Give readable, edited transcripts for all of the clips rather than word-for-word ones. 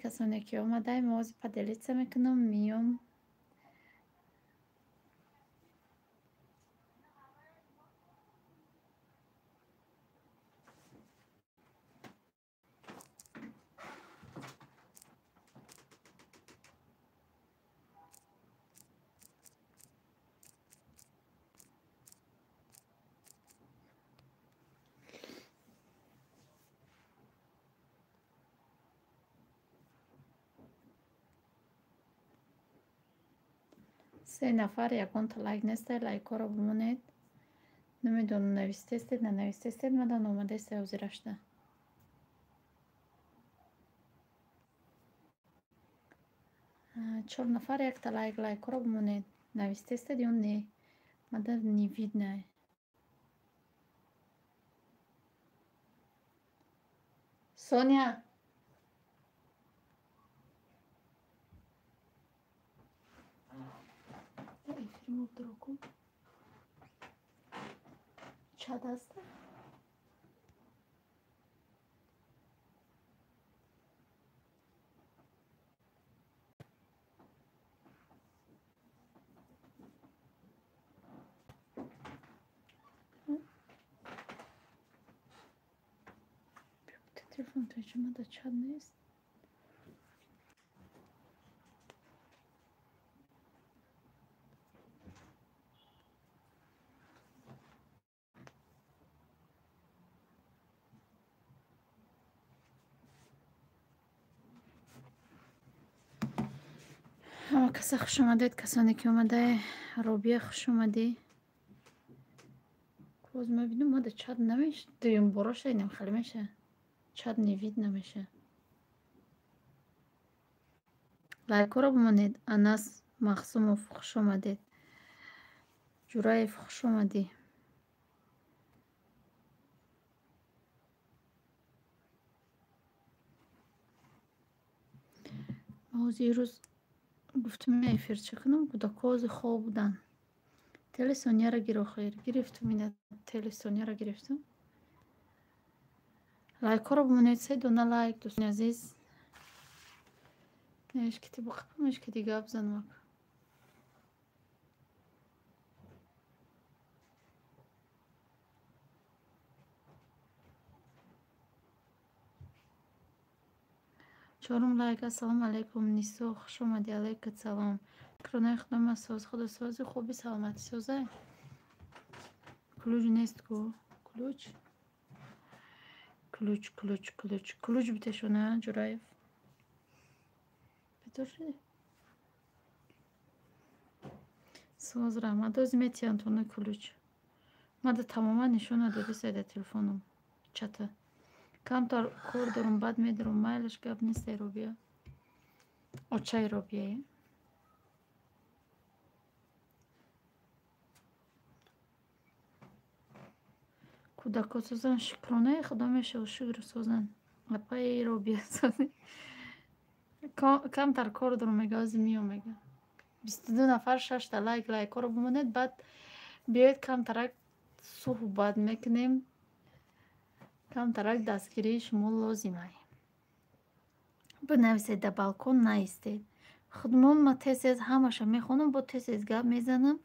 касоне ки омадаем. Ози поделиться мекунам, миём. Се нафар ягонта лайк нестай, лайкҳоро бимонед. Намедонам, навистестед, нанавистестед, мадан омадестай ҳозирашда. Чор нафар якта лайк, лайкҳоро бимонед. Навистестед ё не? Мада не видно. Соня! Эфир чат аст? Телефон тоҷимада чат нест. Ҳама каса хуш омадед, касоне ки омадае. Робия, хуш омадӣ. Боз мебинам, мада чат намеш, дуюм бороша инам хеле меша. Чат не видно меша. Лайкҳоро бимонед. Анас Махсумов, хуш омадед. Ҷураев, хуш омадӣ. Ҳозир ирӯз гуфтум, эфир чӣ кунам, кӯдакҳо ҳозир хоб буданд. Тели Сонияро гир, охир. Гирифтум, ина тели Сонияро гирифтум. Лайкҳоро бимонед, се дона лайк, дӯстони азиз. Ешкити биқапам, ешкити гап занмак. Чорум лайк. Ассалому алайкум, Нисо, хуш омадӣ. Алайкат салом. Шукронаи Худо, ман соз. Худо сози, хуби, саломатӣ созай. Ключ нест ку? Ключ? Ключ, ключ, ключ. Ключ битешона, Ҷураев. Бедор шудӣ? Соз, раҳмат. Ози метиҳанд тони ключ. Мада тамоман нишон надоди сайда телефоном. Чата. Камтар кор дорум, баъд медорум. Майлаш, гап нестай, Робия. Очаи Робияе. Кӯдакҳо созанд, шукронаи Худо мешавад, шукр созанд. Апаи Робия созӣ. Камтар кор дорум, мега, ози миём, мега. 22 нафар, шашта лайк, лайкҳоро бимонед, баъд биёед камтарак суҳбат мекунем. Камтарак дастгирии шумо лозимай. Бинависед, дар балкон наистед. Худмон ма тез-тез ҳамаша мехонам, бо тез-тез гап мезанам.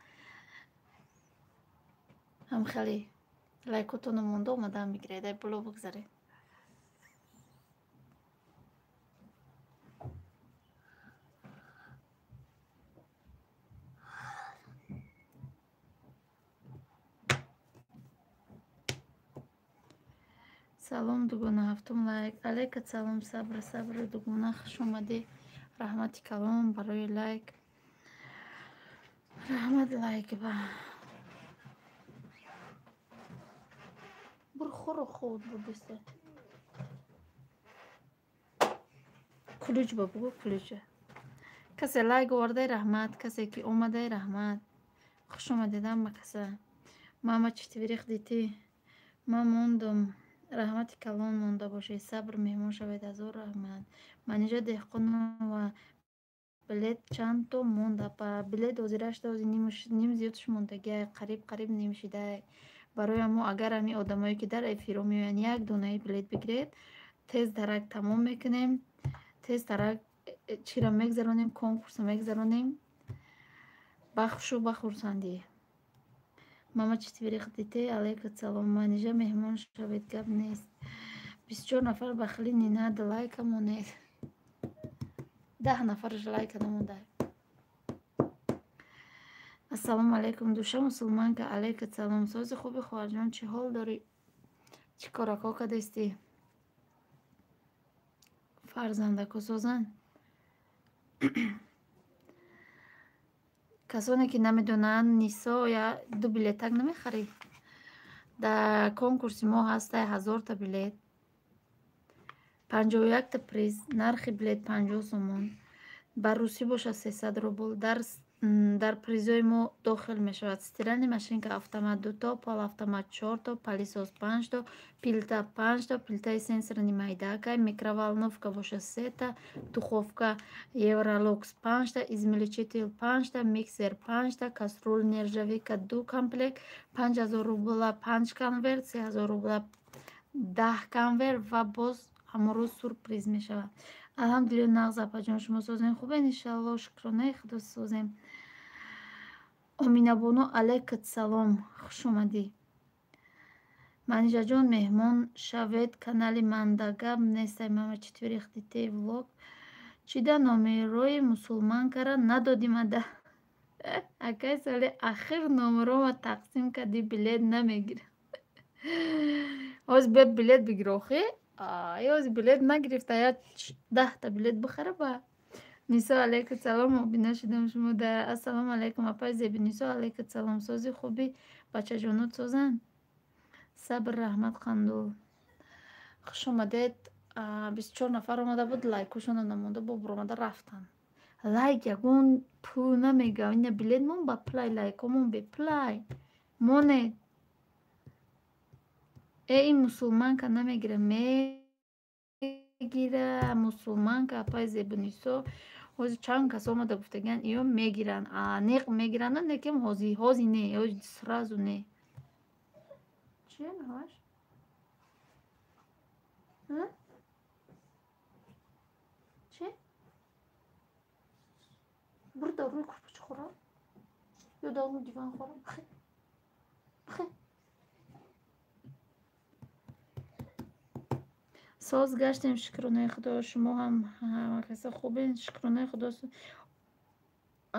Ҳам хеле лайкотонро монда омадаам бигиред, ай боло бигзаред. Салом, дугона, ҳафтум лайк. Алайкат салом, Сабр, Сабр, дугона, хуш омадӣ. Раҳмати калом барои лайк. Раҳмат лайк ба. Бур хӯро худ бурдиста. Ключ ба бугӯ, ключа. Касе лайк овардаи, раҳмат, касе ки омадаи, раҳмат. Хуш омадед ҳама каса. Мама четверых детей. Ман мондум. Раҳмати калон, монда бошед. Сабр, меҳмон шавед, ҳазор раҳмат. Манижа Деҳқонова, билет чанд то монд, апа? Билет ҳозирашда, ҳозир ним зиёдш мондагиай, қариб қариб ним шидай. Барои ҳамо агар ҳамин одамое ки дар эфирҳо меоянд, як донаи билет бигиред, тез дарак тамом мекунем. Тезтарак чира мегзаронем, конкурса мегзаронем. Ба хушу ба хурсандӣ. Мама четверых детей, алейкум салом. Манижа, меҳмон шавед, гап нест. 24 нафар бахили, не надо, лайка монед. 10 нафараш лайка намонда. Ассалому алайкум, душа мусулманка, алейкум салом. Сози хуби, хоҳарҷон, чӣ ҳол дорӣ? Чӣ корако кардастӣ? Фарзандако созанд? Касоне ки намедонанд, Нисо я ду билетак намехарӣ? Дар конкурси мо ҳастай 1000та билет, 51та приз, нархи билет 50 сомон, ба русӣ бошад 300 рубл. Дар призои мо дохил мешавад: стиральный машинка автомат дуто, полуавтомат чорто, пылесос панҷто, плита панҷто, плитаи сенсорни майдакай, микроволновка бошад сета, духовка Евролокс панҷта, измельчитель панҷта, миксер панҷта, кастрюля нержавейка ду комплект, 5000 рубла панҷ конверт, 3000 рубла 10 конверт ва боз ҳамон рӯз сюрприз мешавад. Алҳамдулилла, нағз, апаҷон, шумо созем, хубен? Иншалло, шукронаи Худо, созем. Оминабону, алайкат салом, хуш омадӣ. Манижаҷон, меҳмон шавед канали манда, гап нестай. Мама четверых детей влог. Чида номерои мусулманкара надодӣ мада? Акай соли ахир номерома тақсим кардӣ, билет намегирам. Ҳоз биёд, билет бигир охи. Ҳоз билет нагирифта, я 10та билет бихара ба. Нисо, алайкум салом, обина шудам шумо да. Ассалому алайкум, апай Зебинисо, алайкум салом. Сози, хуби, бачаҷонот созанд? Сабр, раҳмат, қандул. Хуш омадед. 24 нафар омада буд, лайкошона намонда, бо буромада рафтанд. Лайк ягон пул намега, ина билет мон ба пулай, лайкомон бепулай. Монед. Э, ин мусулманка намегира, мегира мусулманка, апай Зебунисо. Ҳозир чанд кас омада гуфтагиянд, иё мегиранд, аниқ мегиранд, лекин ҳози не, ҳози сразу не. Чия мехоҳаш? Чи? Бур дар рӯи курпача хӯрам? Ё дар рӯи диван хӯрам? Бихе. Бихе. Соз гаштем, шукронаи Худо. Шумо ҳам ҳамакаса хубен? Шукронаи Худо.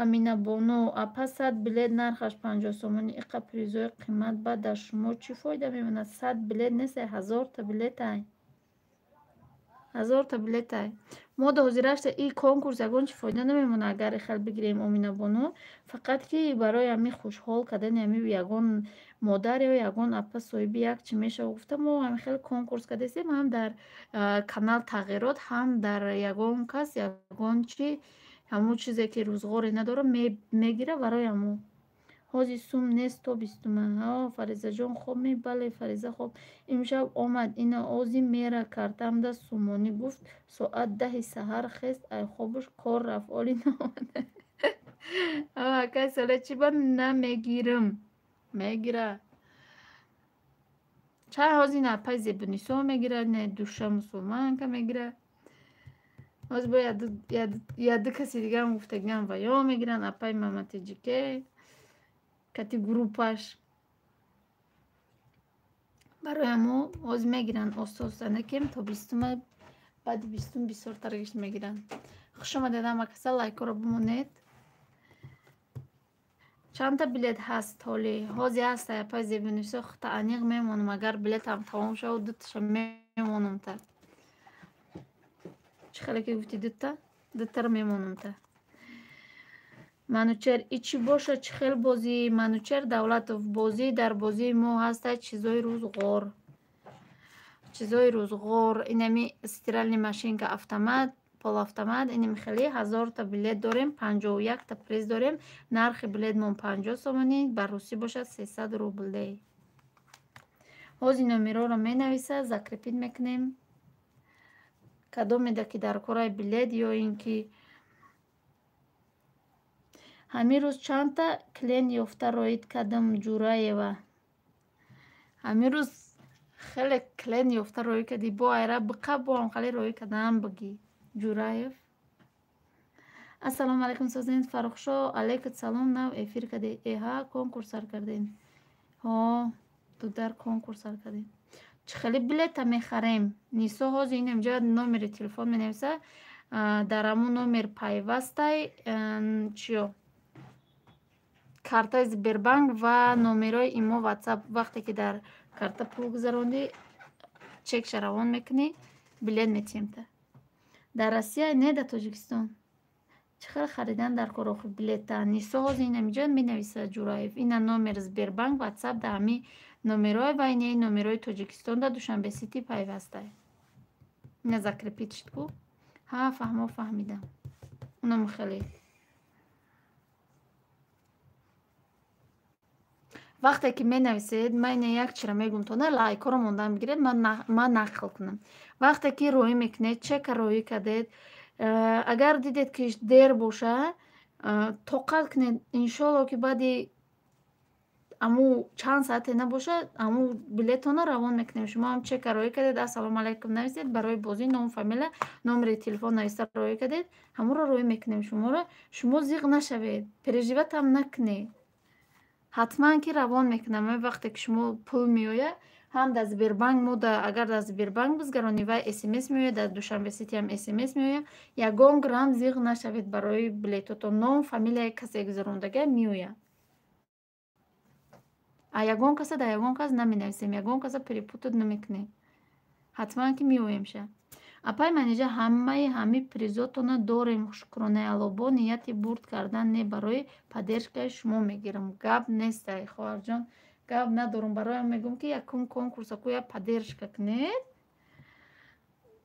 Аминабону апа, 100 билет нархаш 50 сомонӣ, иқа призои қимат ба дар шумо чӣ фоида мемонад? 100 билет нестай, 1000та билетай. 1000та билетай. Мо да ҳозирашта и конкурс ягон чӣ фоида намемонад, агар ихел бигирем, Оминабону. Фақат ки барои ҳами хушҳол кардани ҳами ягон модар ё ягон апа соҳиби як чӣ мешава гуфта, мо ҳами хеле конкурс кардастем, ҳам дар канал тағйирот, ҳам дар ягон кас ягон чӣ, ҳамон чизе ки рӯзғоре надорад, мегира барои ҳамон. Ҳозир сум нест то 20-ума. Фаризаҷон хоб? Бале, Фариза хоб. Имшаб омад, ина ози мера картамда сумонӣ гуфт, соат 10-и саҳар хест ай хобуш, кор рафт, оли наомада. Акай Соле, чӣ ба намегирам? Мегира. Чай ҳозир на апай Зебунисо мегирад, на душа мусулманка мегирад. Ҳозир бо яду каси дигарам гуфтагиам, ва ё мегиранд, апай Маматиҷике кати группаш. Барои ҳамо ҳозир мегиранд оста оста, некем то 20-ума, баъди 20-ум бисёртарагиш мегиранд. Хуш омадед ҳама каса, лайкҳоро бимонед. Чандта билет ҳаст ҳолӣ? Ҳозир ҳастай, апай Зебунисо, хута аниқ мемонам, агар билетам тамом шавад, дуташа мемонам та. Чӣ хеле ки гуфтӣ, дута? Дутаро мемонам та. Манучер, и чӣ бошад, чӣ хел бозӣ? Манучер Давлатов, бозӣ дар бозии мо ҳастай чизои рӯзғор. Чизои рӯзғор, инами стиральный машинка автомат, полуавтомат, инами хеле 1000та билет дорем, 51та приз дорем, нархи билетмон 50 сомонӣ, ба русӣ бошад 300 рублей. Ҳозир номерҳоро менависад, закрепить мекунем. Кадомеда ки дар кораи билет ё ин ки ҳамин рӯз чандта клиент ёфта роид кардам, Ҷураева. Ҳамин рӯз хеле клиент ёфта роӣ кардӣ, бо айра биқа, бо ҳам хеле роӣ кардаам бигӣ. Ҷураев. Ассалому алайкум, созен Фаррухшо. Алайкум салом, нав эфир кардед. Эҳа, конкурс сар кардем. Ҳо, дудар конкурс сар кардем. Чӣ хеле билета мехарем? Нисо ҳозир ин инҷа номери телефон менависа. Дар ҳамун номер пайвастай чиё? Картаи Сбербанк ва номерои имо, Ватсап. Вақте ки дар карта пул гузарондӣ, чекша равон мекунӣ, билет метиҳем та. Дар Россия, не, дар Тоҷикистон. Чӣ хел харидан дар кор охи билета? Нисо ҳозир ин ҳаминҷо менависа, Ҷураев. Ина номер Сбербанк, Ватсап дар ҳамин номерҳое ва инаи номерҳои Тоҷикистон да Душанбе Сити пайвастай. Ина закрепить шуд ку? Ҳа, фаҳмо, фаҳмидам. Унам хеле. Вақте ки менависед, ман ина як чира мегӯм, то на лайкҳоро мондан бигиред, ман нақл кунам. Вақте ки роҳӣ мекунед, чека роҳӣ кардед, агар дидед, ки дер боша, тоқат кунед, иншоалло, ки баъди аму чанд саате набоша, аму билетона равон мекунем. Шумо ҳам чека роҳӣ кардед, ассалому алайкум нависед, барои бозӣ ном, фамилия, номери телефон нависта роҳӣ кардед, ҳамонро роҳӣ мекунем шуморо. Шумо зиқ нашавед, переживать накунед. Ҳатман ки равон мекунам. Вақте ки шумо пул меояд, ҳам дар Сбербанк мо, агар дар Сбербанк бизгаронӣ, вай СМС меояд, дар Душанбе Сити ҳам СМС меояд. Ягон грамм зиқ нашавед барои билетотон. Ном, фамилияи касе гузарондага меояд. А ягон каса дар ягон кас наменависем, ягон каса перепутать намекунем. Ҳатман ки меоемша. Апай Манижа, ҳамаи ҳами призотона дорем, шукронаи Алло. Бо нияти бурд кардан не, барои поддержкаи шумо мегирам. Гап нестай, хоҳарҷон, гап надорам. Бароям мегӯм, ки якум конкурса ку я поддержка кунед,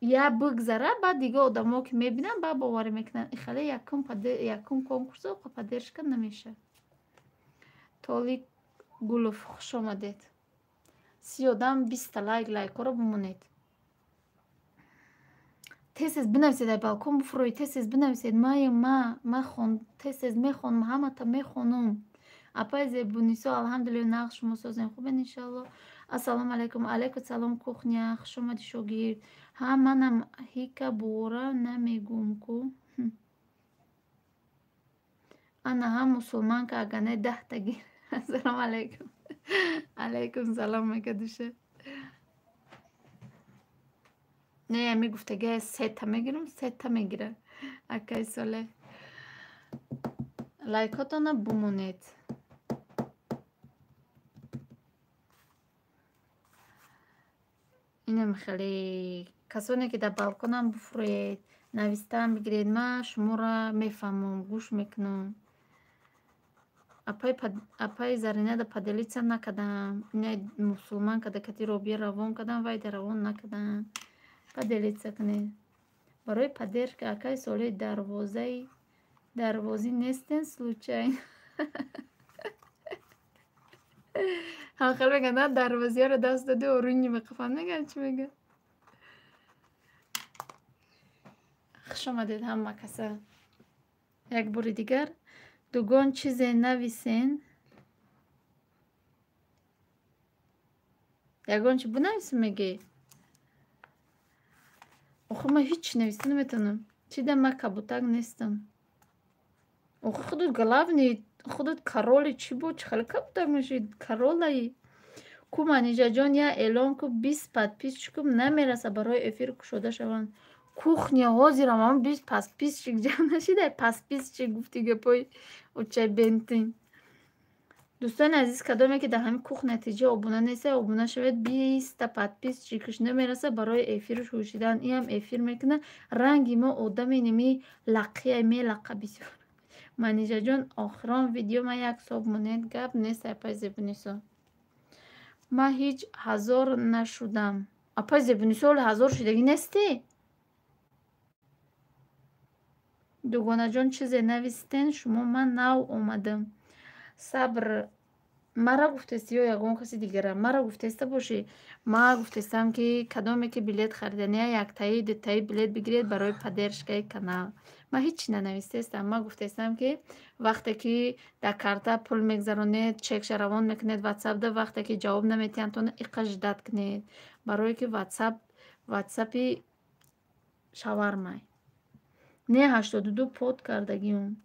я бигзара, баъд дига одамо ки мебинанд, баъд боварӣ мекунанд. Ихеле якум конкурса поддержка намешавад. Толик Гулов, хуш омадед. 30 одам, 20-та лайк, лайкҳоро бимонед. Тез тез бинависед, ай балкон буфуроед, тез тез бинависед. Мая ма хон, тез тез мехонам, ҳамата мехонам. Апай Зебунисо, алҳамдулилла, нағз, шумо созем, хубен, иншалло. Ассалому алайкум, алайкум салом, кухня, хуш омадӣ, шогирд. Ҳа, манам ҳика бора намегӯм ку. Ана ҳам мусулманка, агар не 10-та гир. Ассалому алайкум. Алайкум салом, мега душа. Не, ами гуфтагиа сета мегирам, сета мегира. Акай Соле. Лайкотона бумонед. Инам хеле касоне ки дар балконам буфуроед, навистан бигиред, ман шуморо мефаҳмам, гӯш мекунам. Апаи Зарина да поделиться накардам. Ина мусулман када кати Робия равон кардам, вай да равон накардам. Поделиться кунед. Барои поддержка акай Солеҳ дарвозаи дарвозӣ нестен случайно. Ҳам хел мегӯянд, на дарвозиҳоро даст доди орунӣ меқафанд, мегӯянд, чӣ мегӯянд? Хуш омадед ҳама каса. Як бори дигар дугон чизе нависен. Ягон чи бинависем мегӣ? Охи ман ҳеҷ чи нависта наметавонам. Чида ман кабутак нестам. Охи худут главный, худут короли чӣ буд? Чӣ хеле кабутак мешавӣ? Королаи. Ку Манижаҷон, я эълон ку, 20 подписчикум намераса барои эфир кушода шаванд. Кухня ҳозирам ам 20 подписчик ҷамъ нашида, подписчик гуфти гапои очай бентин. Дӯстони азиз, кадоме ки дар ҳамин кухня тиҷа обуна нестед, обуна шавед. 20-та подписчикаш намераса барои эфир шӯшидан. Иам эфир мекунад. Ранги мо одами ними лақия мелақа бисёр. Манижаҷон, охирон видео ман як соб монед, гап нест, апай Зебунисо. Ман ҳеҷ ҳазор нашудам. Апай Зебунисо, ҳоло ҳазор шудагӣ нестӣ? Дугонаҷон, чизе навистен шумо, ман нав омадам. Сабр, мара гуфтест ё ягон каси дигара? Мара гуфтеста бошӣ. Ма гуфтестам, ки кадоме ки билет харидания, яктаи, дутаи билет бигиред барои поддержкаи канал. Ман ҳеҷ чи нанавистестам. Ман гуфтестам, ки вақте ки дар карта пул мегзаронед, чекша равон мекунед ватсапда, вақте ки ҷавоб наметиҳанд, то иқа ждать кунед. Барое ки ватсап ватсапи шавармай. Не, 82 под кардагиюм.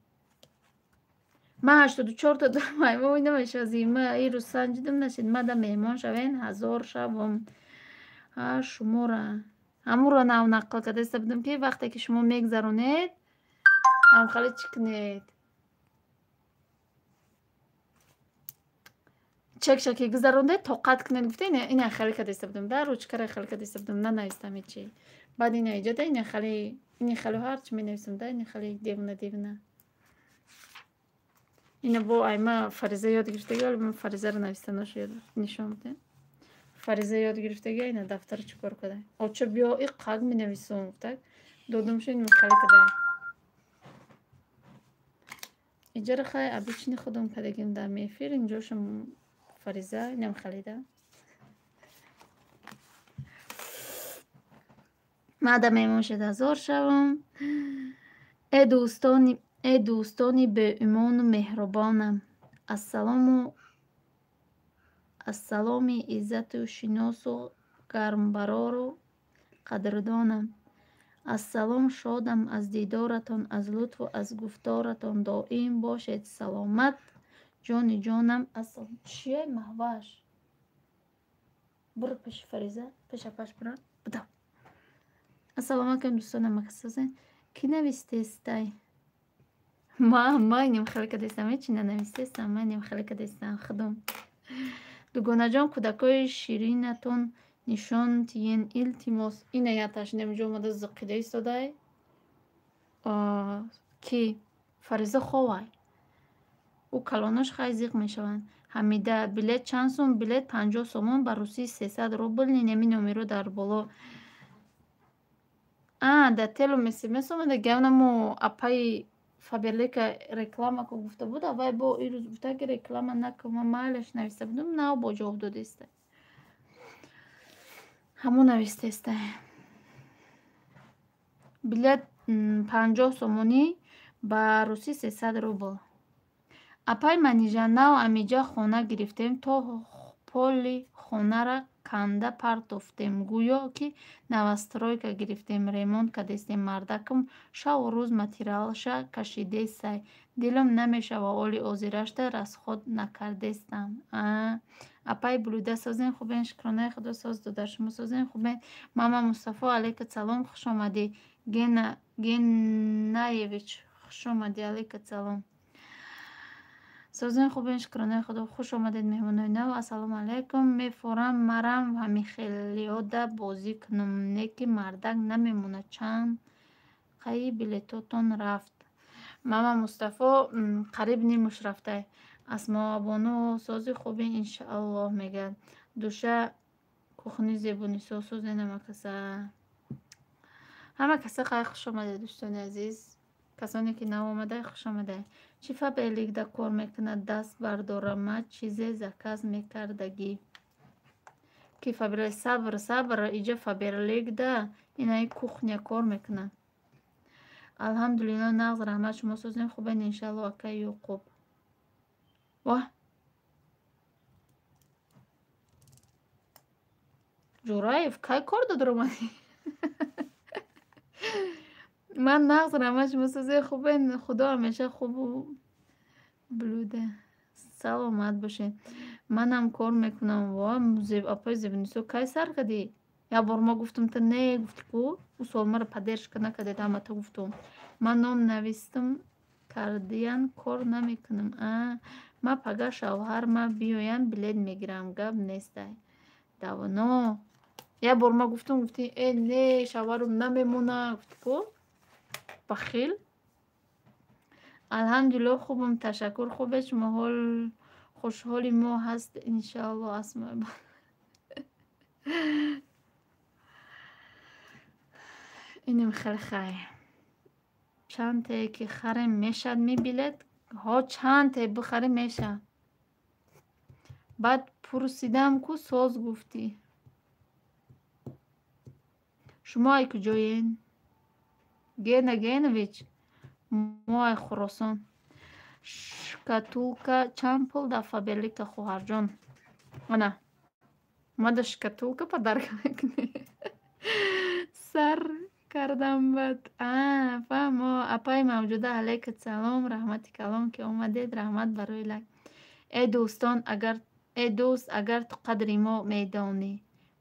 Ман 84-та дорам, ай вой намешавази. Ма ирӯз санҷидам, нашид. Мада меҳмон шавен, 1000 шавам. Ҳа, шумора. Ҳамуро нав нақл кардаиста будам, ки вақте ки шумо мегзаронед, ҳамхеле чӣ кунед? Чекша ки гузарондед, тоқат кунед, гуфта ина хеле кардаиста будам, да, ручкара хеле кардаиста будам, нанавистам ҳечи. Баъд ина иҷода ина хеле, ини хеле ҳарчи менависам, да, ини хеле девона девона. Ина бо айма Фариза ёд гирифтаги, вале ман Фаризаро навистанашо ёд нишон будем. Фариза ёд гирифтаги, ина дафтара чӣ кор када? Оча биё, и қаг менависум, гуфтак. Додумшо ин хеле када. Иҷара хай обычный худам кардагим дар мефир, инҷошам Фариза, инам халида. Мада меҳмон шуд, 1000 шавам. Э дӯстони беимону меҳрубонам, ассаломи иззату шиносу гармбарору қадрдонам. Ассалом, шодам аз дидоратон, аз лутфу аз гуфторатон, доим бошед саломат, ҷони ҷонам. Ассалом. Чия Маҳваш? Буро пеши Фариза, пеш апаш бура. Будав. Ассалому алайкум, дӯстонам, макасозен. Кӣ навистестай? Ма инем хеле кадестам, ҳечи нанавистестам, ма инем хеле кадестам, худум. Дугонаҷон, кӯдакои ширинатон нишон тиен, илтимос. Ина яташ инамҷо омада зиқида истодай. Ки Фариза ховай. Ӯ калонош хай зиқ мешаванд. Ҳамида, билет чанд сум? Билет 50 сомон, ба русӣ 300 рубл. Инами номеро дар боло. А, дар телум смс омада, гавнамо апаи Фаберлика реклама ку гуфта буд, аввай бо ирӯз гуфта ки реклама накун, ман майлаш нависта будам, нав бо ҷавоб додеста. Ҳамон навистеста. Билет 50 сомонӣ, ба русӣ 300 рубл. Апай Манижа, нав амиҷа хона гирифтем, то поли хонара канда партофтем, гӯё ки новостройка гирифтем, ремонт кардестем. Мардакам шаву рӯз материалша кашидесай. Дилам намешава, оли озирашта расход накардестам. Апай Булуда, созен хубен, шукронаи худо соз, додар шумо созен хубен. Мама Мустафо, алейка салом, хуш омадӣ. Гена Генаевич, хуш омадӣ, алейка салом. Созен хубен, шукронаи худо, хуш омадед меҳмонои нав. Ассалому алайкум. Мефорам марам ҳамихелиёда бозӣ кунам, не ки мардак намемонад. Чанд қаи билетотон рафт? Мама Мустафо, қариб нимуш рафтай. Асмоабону, сози хуби иншааллоҳ мегӯяд. Душа кухни зебунисо, созен ҳама каса. Ҳама каса хай хуш омадед, дӯстони азиз. Касоне ки нав омадай, хуш омадай. Чӣ Фаберликда кор мекунад, даст бардора, ма чизе заказ мекардагӣ. Ки Фаберлик, сабр, сабр, иҷа Фаберликда инаи кухня кор мекунад. Алҳамдулилло, нағз, раҳмат, шумо созем хубен иншааллоҳ, акай Ёқуб. Воҳ! Ҷураев, кай кор дод ромадӣ? Ман нағз, раҳмат, шумо созем хубен, худо ҳамеша хубу блюда. Саломат бошед. Манам кор мекунам. Во, апаи Зебунисо, кай сар кардӣ? Як бор ма гуфтам, ту не гуфтӣ ку? Ӯ сол маро поддержка накардед, ҳама ту гуфтум. Ман ном навистам кардиян, кор намекунам. А, ма пага шавҳар ма биёян билет мегирам, гап нестай. Давно. Як бор ма гуфтум, гуфтӣ э не, шавҳарам намемона, гуфтӣ ку? Бахил. Алҳамдулилло, хубам, ташаккур, хубед шумо, ҳол хушҳоли мо ҳаст иншааллоҳ. Асмо инем хеле хай. Чандте ки харем мешад ми билет? Ҳо, чандте бихарем мешад. Баъд пурсидам ку соз гуфтӣ. Шумо ай куҷоен? Гена Генович, мо ай Хуросон. Шкатулка чанд пул дар Фаберлика, хоҳарҷон? Ана, мада шкатулка подарка мекунӣ. Сар Кардам бад. Фаҳмо. Апаи Мавҷуда, алайкум салом, раҳмати калон, ки омадед, раҳмат барои лайк. Э дӯстон, агар э дӯст, агар ту қадри мо медонӣ,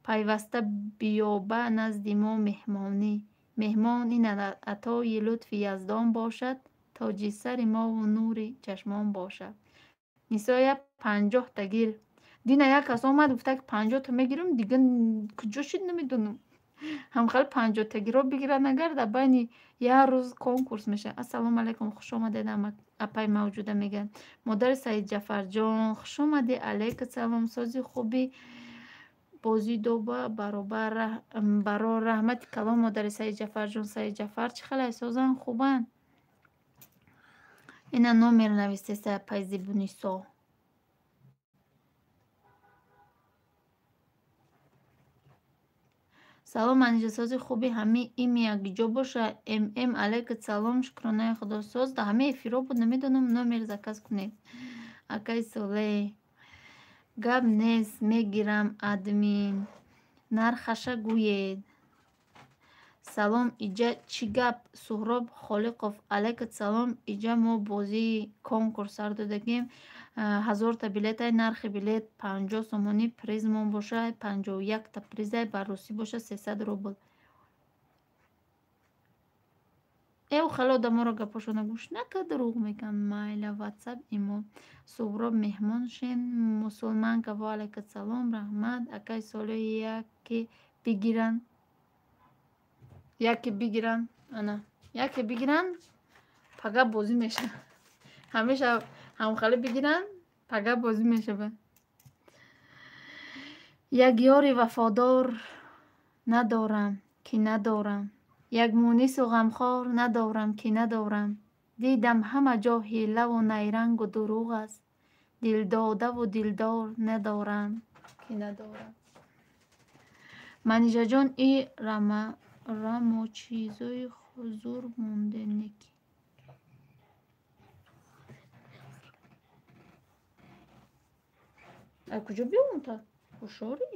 пайваста биёба назди мо меҳмонӣ. Меҳмон ин атои лутфи Яздон бошад, тоҷи сари мову нури чашмон бошад. Нисоя, 50-та гир. Дина як кас омад, гуфта, ки 50-та мегирам, дига куҷо шуд, намедонам. Ҳамхел 50-тагиро бигирад, агар дар байни як рӯз конкурс мешавад. Ассалому алайкум, хуш омадед, апаи Мавҷуда мегӯяд. Модари Саидҷафарҷон, хуш омадӣ, алайкум салом, сози хуби бозӣ доба баробар барор, раҳмати калон, модари Саидҷафарҷон. Саидҷафар чӣ хелай, созанд, хубанд? Ина номер нависеса, апаи Зебунисо. Салом, Манижа, сози хуби, ҳами ими якҷо боша. Мм, алайкум салом, шукронаи Худо, соз да ҳами эфиро буд, намедонам, номер заказ кунед. Акаи Солеҳ, гап нест, мегирам, админ. Нархаша гӯед. Салом, иҷа чӣ гап? Суҳроб Холиқов, алайкум салом, иҷа мо бозии конкурс сар додагем. 1000-та билетай, нархи билет 50 сомонӣ, призмон боша 51-та призай, ба русӣ боша 300 рубл. Эв, хеле одаморо гапошона гӯш нака, дурӯғ мекунанд. Майла, ватсап имо. Суҳроб, меҳмон шен. Мусулманка, ва алайкум салом, раҳмат. Акаи Солеҳ, яке бигиранд, яке бигиранд, ана яке бигиранд, пага бозӣ мешавад. Ҳамеша ҳамхеле бигиранд, пага бозӣ мешавад. Як ёри вафодор надорам, ки надорам, як мунису ғамхор надорам, ки надорам. Дидам, ҳама ҷо ҳилаву найрангу дурӯғ аст, дилдодаву дилдор надорам, ки надорам. Манижаҷон, и рамочизои зур монденеки. Ай, куҷо биёвам та? Ҳушёрӣ?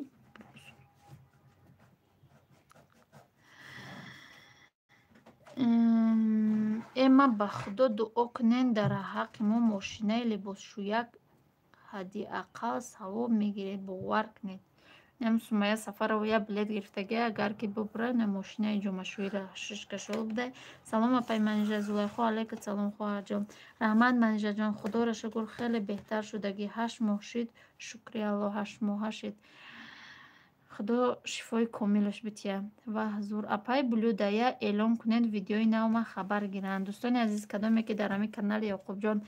Э, ма ба Худо, дуо кунен дар ҳаққи мо, мошинаи либосшӯяк ҳадди ақал савоб мегиред, бовар кунед. Ям Сумайя Сафарова як билет гирифтагӣ, агар ки бубурад, на мошинаи ҷомашӯиро шишкашол будай. Салом, апаи Манижа. Зулайхо, алайкум салом, хоҳарҷон. Раҳмат, Манижаҷон, Худоро шукр, хеле беҳтар шудагӣ. 8 моҳ шид, шукри Аллоҳ, 8 моҳа шид. Худо шифои комилаш бития. Ваҳ, зур. Апаи Блюдая, эълон кунед видеои нав, ман хабар гирам. Дӯстони азиз, кадоме ки дар ҳамин канали Ёқубҷон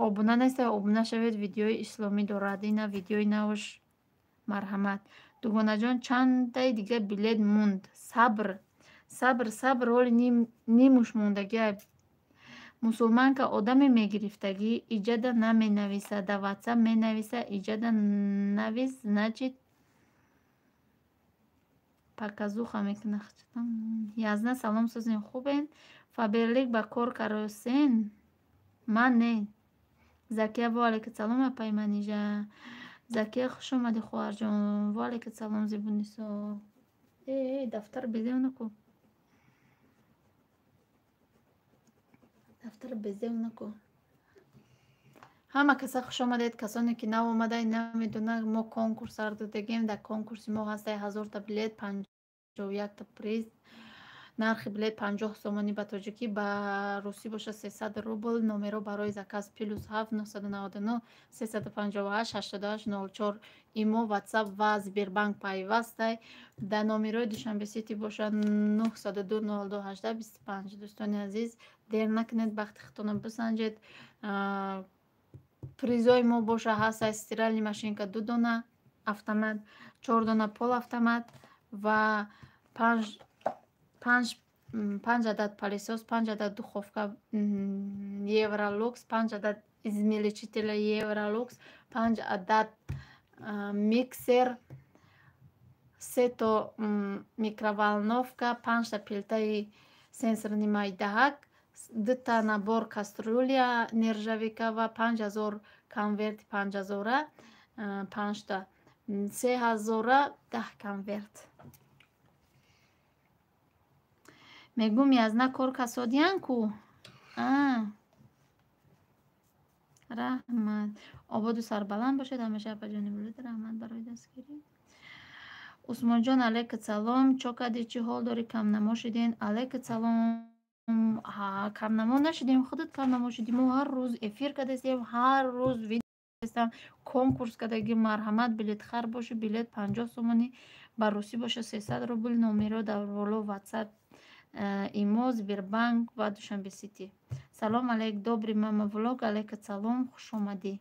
обуна нестед, обуна шавед, видеои исломӣ дорад. Ина видеои навш, марҳамат. Дугонаҷон, чандаи дига билет монд? Сабр, сабр, сабр, ҳоли нимуш мондагиа. Мусулманка, одаме мегирифтагӣ, иҷада наменависа, да ватсап менависа, иҷада навис, значит показуха мекунад. Язна, салом, созем, хубен? Фаберлик ба кор каросен? Ман не. Закия, ва алайкум салом, апаи Манижа. Закия, хуш омадӣ, хоҳарҷон. Ва алайкум салом, Зебунисо. Э, дафтар безев наку. Дафтар безев наку. Ҳама каса хуш омадед, касоне ки нав омадаед, намедонанд, мо конкурс сар додагем. Дар конкурси мо ҳастаи 1000-та билет, 51-та приз, нархи билет 50 сомонӣ ба тоҷикӣ, ба русӣ бошад 300 рубл. Номеро барои заказ +7 999 358 88 04, имо, ватсап ва Сбербанк пайвастай. Дар номерои Душанбе Сити бошад 902 02 18 25. Дӯстони азиз, дер накунед, бахти худтонро бисанҷед. Призои мо боша ҳастай стиральный машинка ду дона автомат, чор дона полуавтомат ва панҷ адад пылесос, панҷ адад духовка Евролукс, панҷ адад измельчителя Евролукс, панҷ адад миксер, се то микроволновка, панҷта плитаи сенсорни майдаҳак, дута набор кастрюля нержавейка ва 5000 конверти 5000-а, панҷта, 3000-а, 10 конверт. Мегӯм, язна кор касодиян ку. Раҳмат. Ободу сарбаланд бошед ҳамеша, апаҷони булуд. Раҳмат барои дастгирӣ. Усмонҷон, алайка салом. Чо кардӣ, чӣ ҳол дорӣ? Камнамо шуден? Алайка салом. Камнамо нашудем, худат камнамо шудӣ. Мо ҳар рӯз эфир кардастем, ҳар рӯз видео, конкурс кардагӣ. Марҳамат, билетхар бошӣ, билет 50 сомонӣ, ба русӣ боша 300 рубл. Номеро дар боло, Ватсап, ИМО, Сбербанк ва Душанбе Сити. Салом алейк, добрый, мама влог. Алейка салом, хушомадӣ.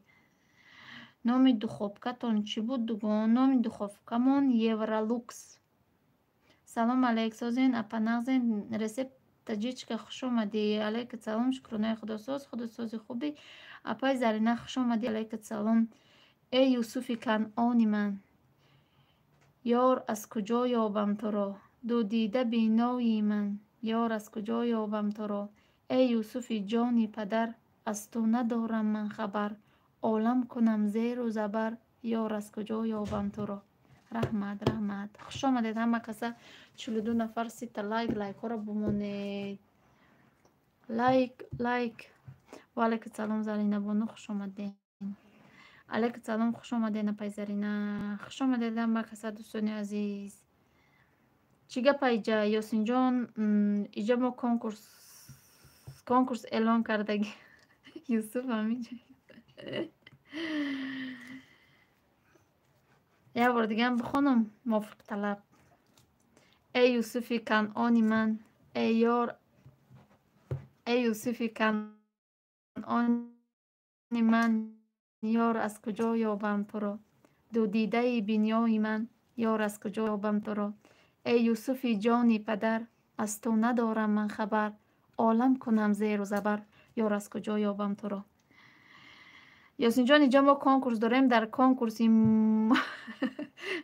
Номи духовкатон чӣ буд, дугон? Номи духовкамон Евролукс. Салом алейк, созен, апа, нағзен? Рецепт таҷичка, хушомадӣ. Алейка салом, шукронаи худосоз, худосози хубӣ. Апаи Зарина, хушомадӣ. Алейка салом. Э Юсуфи Канъони ман, ёр, аз куҷо ёбам туро? Дудида бинои ман, ёр, аз куҷо ёбам туро? Э Юсуфи ҷони падар, аз ту надорам ман хабар. Олам кунам зеру забар, ёр, аз куҷо ёбам туро? Раҳмат, раҳмат. Хушомадед ҳама каса, 42 нафар, 30-та лайк. Лайкҳоро бимонед, лайк, лайк. Ва алайкум салом, Зарина бону, хушомадед. Алайкум салом, хушомадед, апай Зарина. Хушомадед ҳама каса, дӯстони азиз. Чӣ гапа иҷа, Ёсинҷон? Иҷа мо конкурс эълон кардагӣ. Юсуф ҳаминҷа. Як бор дигаам бихонам, мувофиқи талаб. Э Юсуфи Канъони ман, э ёр, э Юсуфи Канъони ман, ёр, аз куҷо ёбам туро? Дудидаи бинои ман, ёр, аз куҷо ёбам туро? Э Юсуфи ҷони падар, аз ту надорам ман хабар. Олам кунам зеру забар, ёр, аз куҷо ёбам туро? Ёсинҷон, иҷо мо конкурс дорем. Дар конкурси,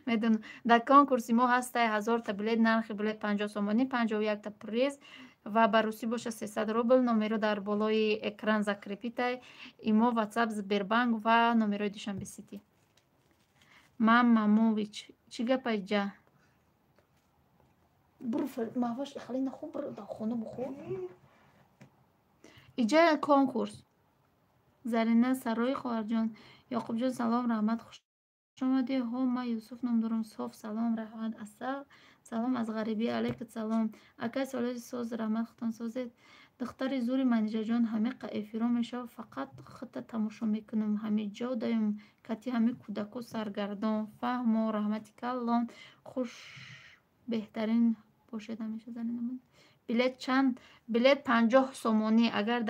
медонам, дар конкурси мо ҳастай 1000-та билет, нархи билет 50 сомонӣ, 51-та приз ва ба русӣ боша 300 рубл. Номеро дар болои экран закрепить ай: ИМО, Ватсап, Сбербанк ва номерои Душанбе Сити. Мамамович, чӣ гапа иҷа? Бур, маҳваш, хали нахӯр, бур дар хона бухӯр. Иҷа конкурс. Зарина Сарои, хоҳарҷон. Ёқубҷон, салом, раҳмат, хушомадӣ. Ҳо, ман Юсуф ном дорам. Соф, салом, раҳмат. Асал, салом аз ғарибӣ. Алайкум салом, акай Солеҳи соз, раҳмат, худтон созед. Духтари зури Манижаҷон, ҳамиқа эфиро мешавад, фақат худта тамошо мекунам. Ҳамиҷо даем, кати ҳами кӯдако саргардон. Фаҳмо, раҳмати калон. Хуш, беҳтарин бошед ҳамеша, Зарина. Билет чанд? Билет 50 сомонӣ, агар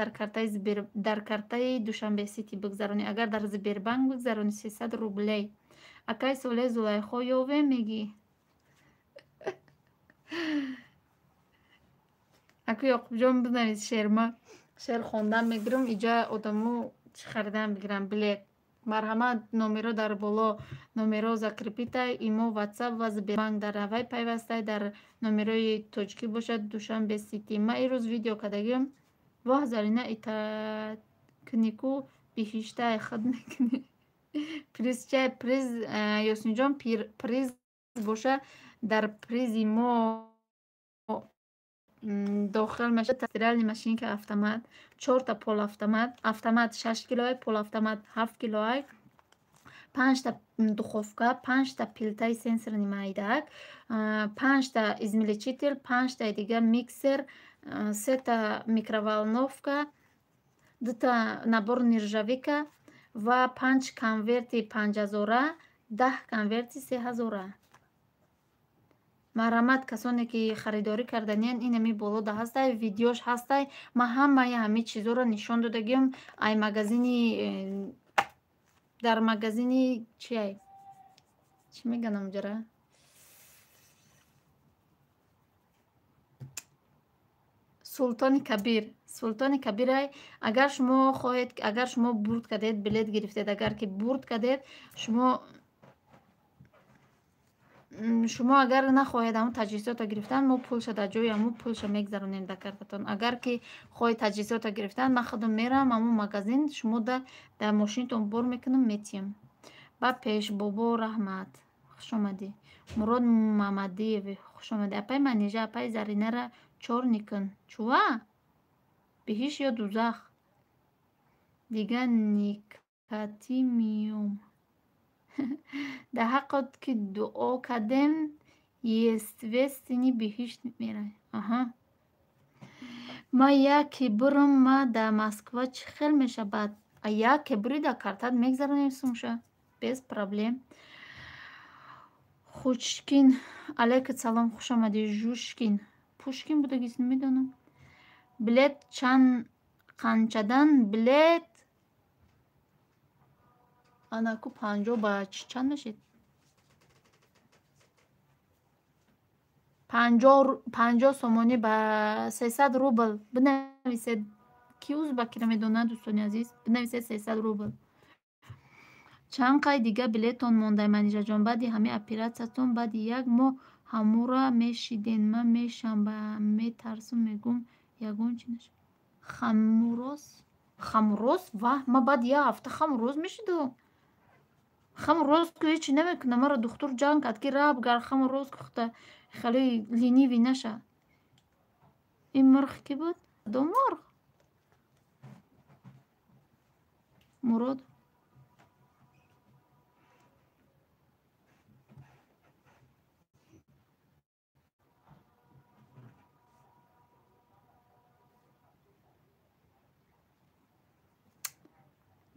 дар картаи Душанбе Сити бигзаронӣ. Агар дар Сбербанк бигзаронӣ, 300 рублей. Акай Солеҳ, Зулайхо ёвем мегӣ? Аку Ёқубҷон, бинавис шеърма, шеър хондан мегирам. Иҷа одамо чӣ харидан бигиранд билет? Марҳамат, номеро дар боло, номеро закрепить ай: ИМО, Ватсап ва Сбербанк дар ҳавай пайвастай. Дар номерои тоҷикӣ бошад, Душанбе Сити. Ман ирӯз видео кардагиам. Воҳ, Зарина, итакнику биҳиштай худ мекунӣ. Приз чай? Приз, Ёсинҷон, приз боша, дар призи мо дохил мешавад стиральный машинка автомат, чорта полуавтомат, автомат 6 килоай, полуавтомат 7 килоай, панҷта духовка, панҷта плитаи сенсорный майдаак, панҷта измельчитель, панҷтаи дига миксер, сета микроволновка, дута набор нержавейка ва панҷ конверти 5000-а, 10 конверти 3000-а. Марҳамат, касоне ки харидорӣ карданиянд, инами болода ҳастай, видеош ҳастай. Ман ҳамаи ҳамин чизҳоро нишон додагиам. Ай магазини, дар магазини чиай, чӣ мегӯянд онҷара? Султони Кабир, Султони Кабирай. Агар шумо хоҳед, агар шумо бурд кардед, билет гирифтед, агар ки бурд кардед, шумо агар нахоҳед ҳамун таҷҳизотро гирифтан, мо пулша дар ҷои ҳамун пулша мегзаронем дар картатон. Агар ки хоҳед таҷҳизотро гирифтан, ман худам меравам ҳамун магазин, шумо дар мошинатон бор мекунам, метиҳам. Ба пеш, бобо, раҳмат, хушомадӣ. Мурод Мамадиев, хушомадӣ. Апаи Манижа, апаи Заринара Чёрный кун. Чува? Биҳишт ё дузах? Дига никатӣ миём. Дар ҳаққот ки дуо кардем, естественно биҳишт меравем. Аҳа. Ма яке бурам, ма дар Москва чӣ хел мешавад? А яке бури дар картат мегзаронем сумша. Без проблем. Хучкин, алейкум салом, хуш омадӣ. Жушкин. Пушкин будагист, намедонам. Билет қанчадан? Билет анаку 50 ба чанд мешид? 50 сомонӣ ба 300 рубл. Бинависед. Ки узбакиро медонад, дӯстони азиз? Бинависед 300 рубл. Чанд қай дига билетон мондай, Манижаҷон? Баъди ҳамин оператсиятон баъди як моҳ ҳамура мешиден. Ман мешам ба метарсум, мегӯм ягон чи нашавад. Хамурос? Хамурос? Ваҳ, ман баъди як ҳафта хамурос мешидум. Хамурос ку ҳечи намекунам. Маро духтур ҷанг кард, ки раб гар хамурос кухта хеле ленивый наша. Ин мурғ кӣ буд? Кадом мурғ? Мурод.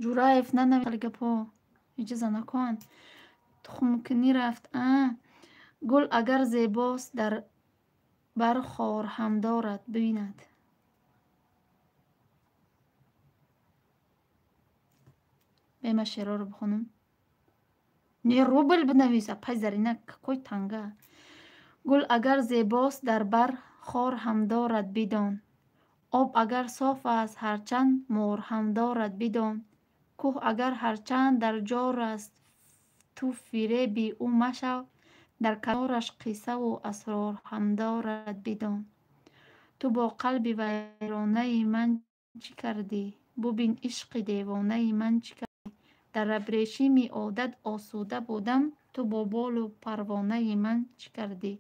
Ҷураев нанавист гапҳо. Иҷоза накун. Тухмкунӣ рафт. А гул агар зебост, дар бар хор ҳам дорад, бинад. Бема шеърҳоро бихонам. Не, рубл бинавис, апай Зарина, какой танга? Гул агар зебост, дар бар хор ҳам дорад, бидон. Об агар соф аст, ҳарчанд мор ҳам дорад, бидон. Кӯҳ агар ҳарчанд дар ҷор аст, ту фиреби ӯ машав, дар канораш қиссаву асрор ҳам дорад, бидон. Ту бо қалби вайронаи ман чӣ кардӣ? Бубин ишқи девонаи ман чӣ кардӣ? Дар абрешими одат осуда будам, ту бо болу парвонаи ман чӣ кардӣ?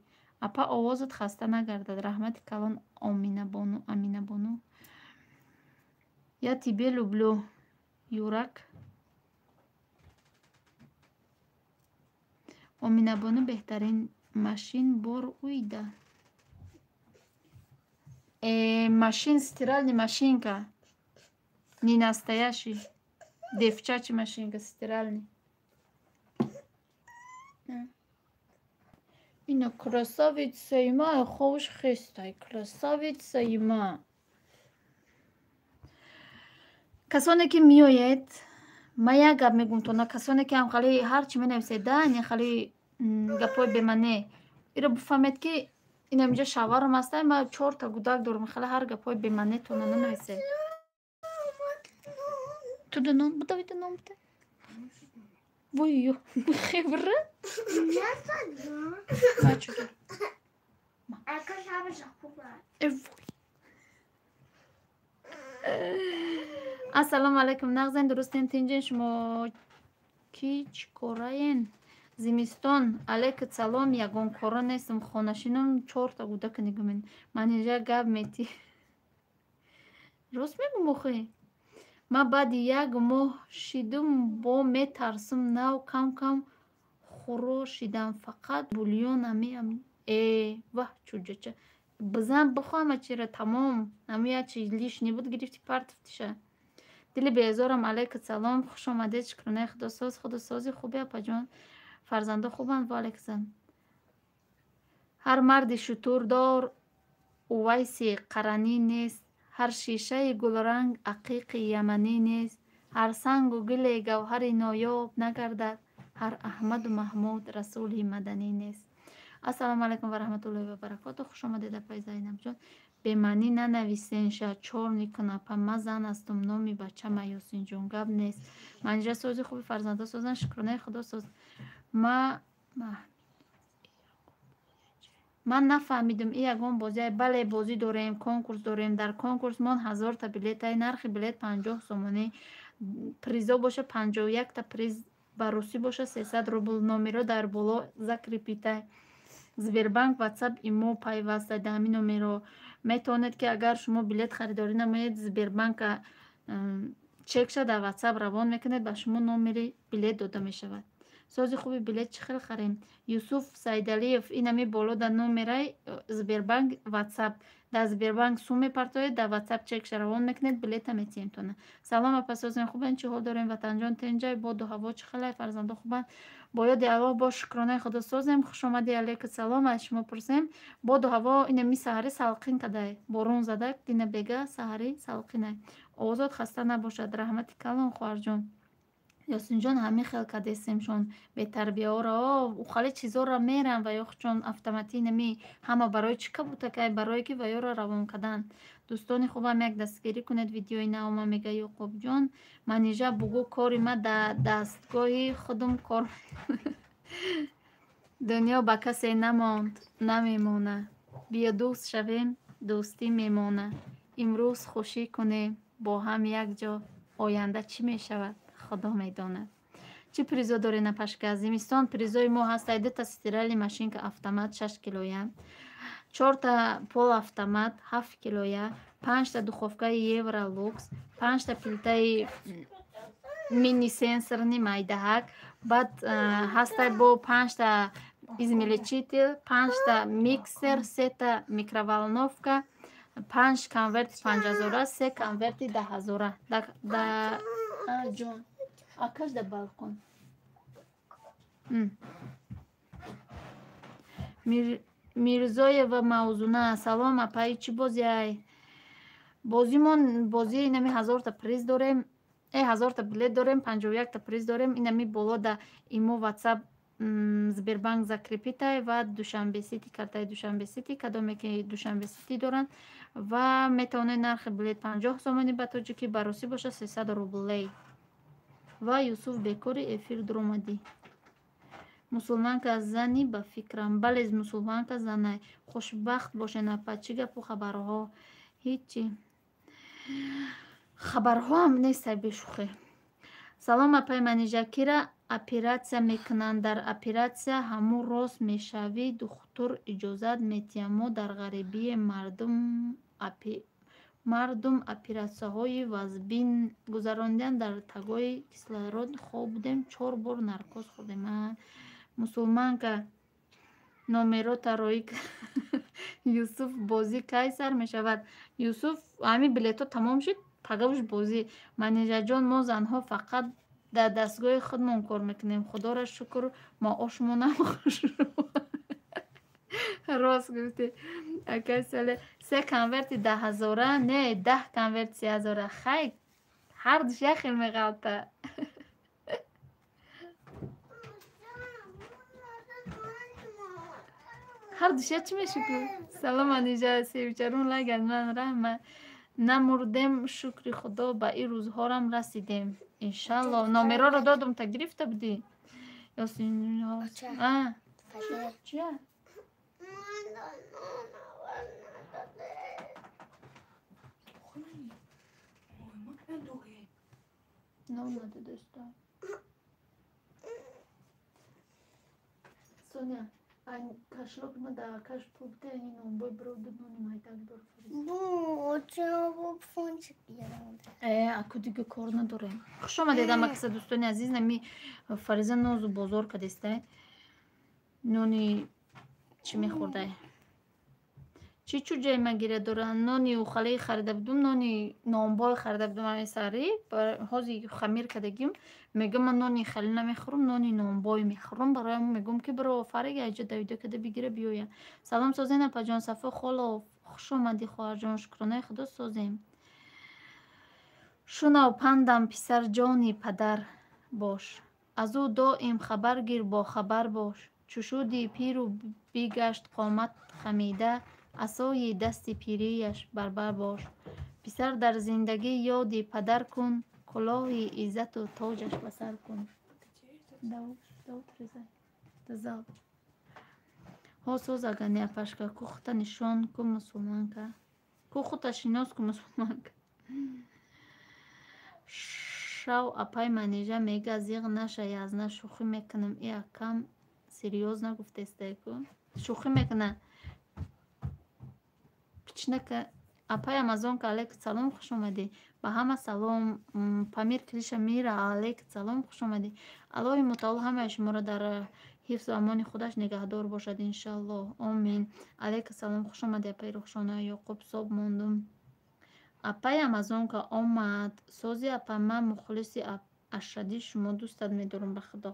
Апа, овозат хаста нагардад. Раҳмати калон, Оминабону, Аминабону. Я тебе люблю, Юрак. Оминабону беҳтарин машин бор уйда. Машин стиральный машинка. Не настоящий. Девчачий машинка стиральный. Ина красавицаи ма, ховш хестай, красавицаи ма. Касоне ки меоед, ман як гап мегӯм то на касоне ки ҳам хали ҳарчи менависед, да, не хали гапҳои бемаъне. Иро бифаҳмед, ки инаминҷа шавҳарам ҳастай, ман чорта гудак дорам, хали ҳар гапҳои бемаъне тона нанависед. Ту да нон бидавида нон бида. Вой, ё, хебра? Ассалому алайкум, нағзен, дурустен, тинҷен, шумо ки чӣ кораен? Зимистон, алейкум салом, ягон кора нестам, хонашинам, чорта гудака нигоҳ. Манижа гап метӣ. Рост мегӯм охи? Ман баъди як моҳ шидум, бо метарсум, нав кам-кам хуро шидам, фақат бульёна меам. Э, ваҳ, чӯҷача. Бизан бихоҳам чира тамом. Ҳамун як чи лишний буд, гирифти партофтиша. Дили безорам, алейкум салом, хуш омадед, шукронаи худосоз, худосози хуби апаҷон. Фарзандо хубанд, ва алейкум салом. Ҳар марди шутурдор Увайси Қаранӣ нест, ҳар шишаи гулранг ақиқи яманӣ нест, ҳар сангу гиле гавҳари ноёб нагардад, ҳар Аҳмаду Маҳмуд расули маданӣ нест. Ассалому алайкум ва раҳматуллоҳи ва баракоту. Хуш омадед, апаи Зайнабҷон. Бемаънӣ нанависен ша, чор никун апа. Ман зан ҳастум, номи бачама Ёсинҷон. Гап нест. Манижа сози хуби, фарзандо созанд, шукронаи худо соз. Ман нафаҳмидум, и ягон бозие. Бале, бозӣ дорем, конкурс дорем. Дар конкурс мон 1000-та билетай, нархи билет 50 сомонӣ. Призо боша 51-та приз, ба русӣ боша 300 рубл. Номеро дар боло закрепить ай. Сбербанк, Ватсап, имо пайваста дар ҳамин номеро. Метавонед, ки агар шумо билет харидорӣ намоед, Сбербанка чекша дар Ватсап равон мекунед, ба шумо номери билет дода мешавад. Сози хуби, билет чӣ хел харем? Юсуф Саидалиев, инами боло дар номерай Сбербанк Ватсап. Дар Сбербанк сум мепартоед, дар Ватсап чекша равон мекунед, билета метиҳем тона. Салом, апа, созем, хубен? Чӣ ҳол дорем? Ватанҷон тенҷай, боду ҳаво чӣ хелай? Фарзандо хубанд? Бо ёди Аллоҳ, бо шукронаи Худо созем. Хушомадӣ, алейка салом, аз шумо пурсем. Боду ҳаво инами саҳарӣ салқин кадай, борон задак дина бега, саҳарӣ салқинай. Озод хаста набошад. Раҳмати калон, хоҳарҷон. Ёсинҷон, ҳамин хел кадесемшон бетарбияҳоро, ухали чизоро меран ва ё чон автоматӣ нами ҳама. Барои чӣ кабутакай? Барое ки ва ёро равон кардан. Дӯстони хубам, як дастгирӣ кунед видеои навма, мега Ёқубҷон. Манижа, бугӯ, кори ма дар дастгоҳи худум кор. Дунё ба касе намонд, намемона. Биё, дӯст шавем, дӯстӣ мемона. Имрӯз хушӣ кунем бо ҳам якҷо, оянда чӣ мешавад, Худо медонад. Чӣ призо доред, напашка? Зимистон призои мо ҳастай: дута стиральный машинка автомат 6 килоя, чорта полуавтомат 7 килоя, панҷта духовкаи Евролукс, панҷта плитаи мини сенсорный майдаҳак, баъд ҳастай бо панҷта измельчитель, панҷта миксер, сета микроволновка, панҷ конверти 5000-ра, се конверти 10 000-ра. Ҷон, акаш да балкон. Мирзоева Мавзуна, салом, апаи, чӣ бозиай? Бозимон бозии инами 1000-та приз дорем, 1000-та билет дорем, 51-та приз дорем. Инами боло да имо, Ватсап, Сбербанк закрепить-ай ва Душанбе Сити, картаи Душанбе Сити, кадоме ки Душанбе Сити доранд ва метавонед. Нархи билет 50 сомонӣ ба тоҷикӣ, ба русӣ бошад 300 рублей. Ва Юсуф, бекори эфир дуромадӣ. Мусулманка зани, ба фикрам. Бале, мусулманка занай. Хушбахт бошен, апа. Чӣ гапу хабарҳо? Ҳичи, хабарҳоам нестай, бешӯхӣ. Салом, апаи Манижа. Кира оператсия мекунанд? Дар оператсия ҳамун рост мешавӣ, духтур иҷозат метиҳад. Мо дар ғарибие, мардум оператсияҳои вазбин гузарониданд, дар тагои кислород хоб будем, чор бор наркоз хӯрдем. Мусулманка, номерота роӣ. Юсуф, бозӣ кай сар мешавад? Юсуф, ҳамин билетҳо тамом шуд, пагавуш бозӣ. Манижаҷон, мо занҳо фақат дар дастгоҳи худмон кор мекунем, Худоро шукр, маошмонам хушрӯ. Рост гуфтӣ, акай Сале. Се конверти 10 000-а, не, 10 конверти 3000-а. Хай, ҳардуш як хел меғалта. Ҳардуш як чӣ мешукр. Салом, Манижа, севчарун лайк аз ман, раҳма. Намурдем, шукри Худо, ба ин рӯзҳорам расидем, иншалло. Номероро додум, та гирифта будӣ, Ёсин? Чия? Нон надодоста. Соня, кошелёк ма да акаш пул бите, ани нонбой броду, нони майдак бор. Аку дига кор надорем. Хуш омадед, амакаса, дӯстони азиз. Нами Фариза нозу бозор кадестай, нони чӣ мехӯрдай? Чӣ чӯҷаи ма гиря дора? Нони ухалаи харида будум, нони нонбой харида будум ами саҳарӣ, ҳози хамир кардагим. Мегӯям, ман нони халӣ намехӯрам, нони нонбой мехӯрам. Бароям мегӯям, ки биро, Фарига, айҷо давида када бигира биёя. Салом, созен, апаҷон. Сафо Холов, хуш омадӣ, хоҳарҷон. Шукронаи Худо, созем. Шунав пандам, писарҷони падар бош, аз ӯ доим хабар гир, бохабар бош. Чу шуди пиру бигашт қомат хамида, асои дасти пирияш барбар бош. Писар, дар зиндагӣ ёди падар кун, кӯлоҳи иззату тоҷаш ба сар кун. Зал ҳо соз, агани апашка, ку хута нишон ку, мусулманка, ку хута шинос ку, мусулманка. Шав, апай Манижа мега, зиғ наша, язна, шӯхӣ мекунам. И акам серьёзно гуфтестай ку, шӯхӣ мекуна. Чинака апай Амазонка, алейкум салом, хуш омадӣ. Ба ҳама салом. Памир Криша Мира, алейкум салом, хуш омадӣ. Аллоҳи мутаол ҳамаи шуморо дар ҳифзу амони худаш нигаҳдор бошад, иншаллоҳ. Омин. Алейкум салом, хуш омадӣ, апай Рухшона. Ёқуб соб мондум. Апай Амазонка омад. Сози апа, ман мухлиси ашаддии шумо, дӯстат медорам ба худо.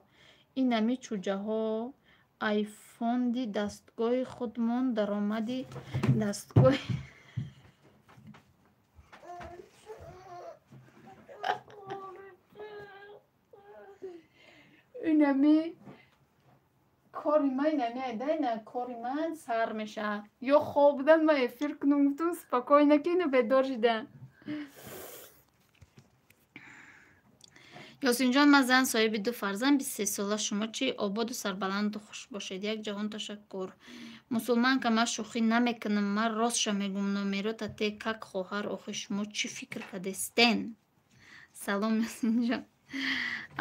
Инами чӯҷаҳо ай фонди дастгоҳи худмон даромади дастгоҳи инами кори ман, инами айда, ина кори ман сар мешавад. Ё хоб будан, ман эфир кунам, гуфтам спокойно, ки ину бедор шида. Ёсинҷон, ман зан соҳиби ду фарзанд, 23 сола. Шумо чӣ? Ободу сарбаланду хуш бошед. Як ҷаҳон ташаккур. Мусулманка, ман шӯхӣ намекунам, ман ростша мегӯм. Номерота те как хоҳар, охи шумо чӣ фикр кардестен? Салом, Ёсинҷон.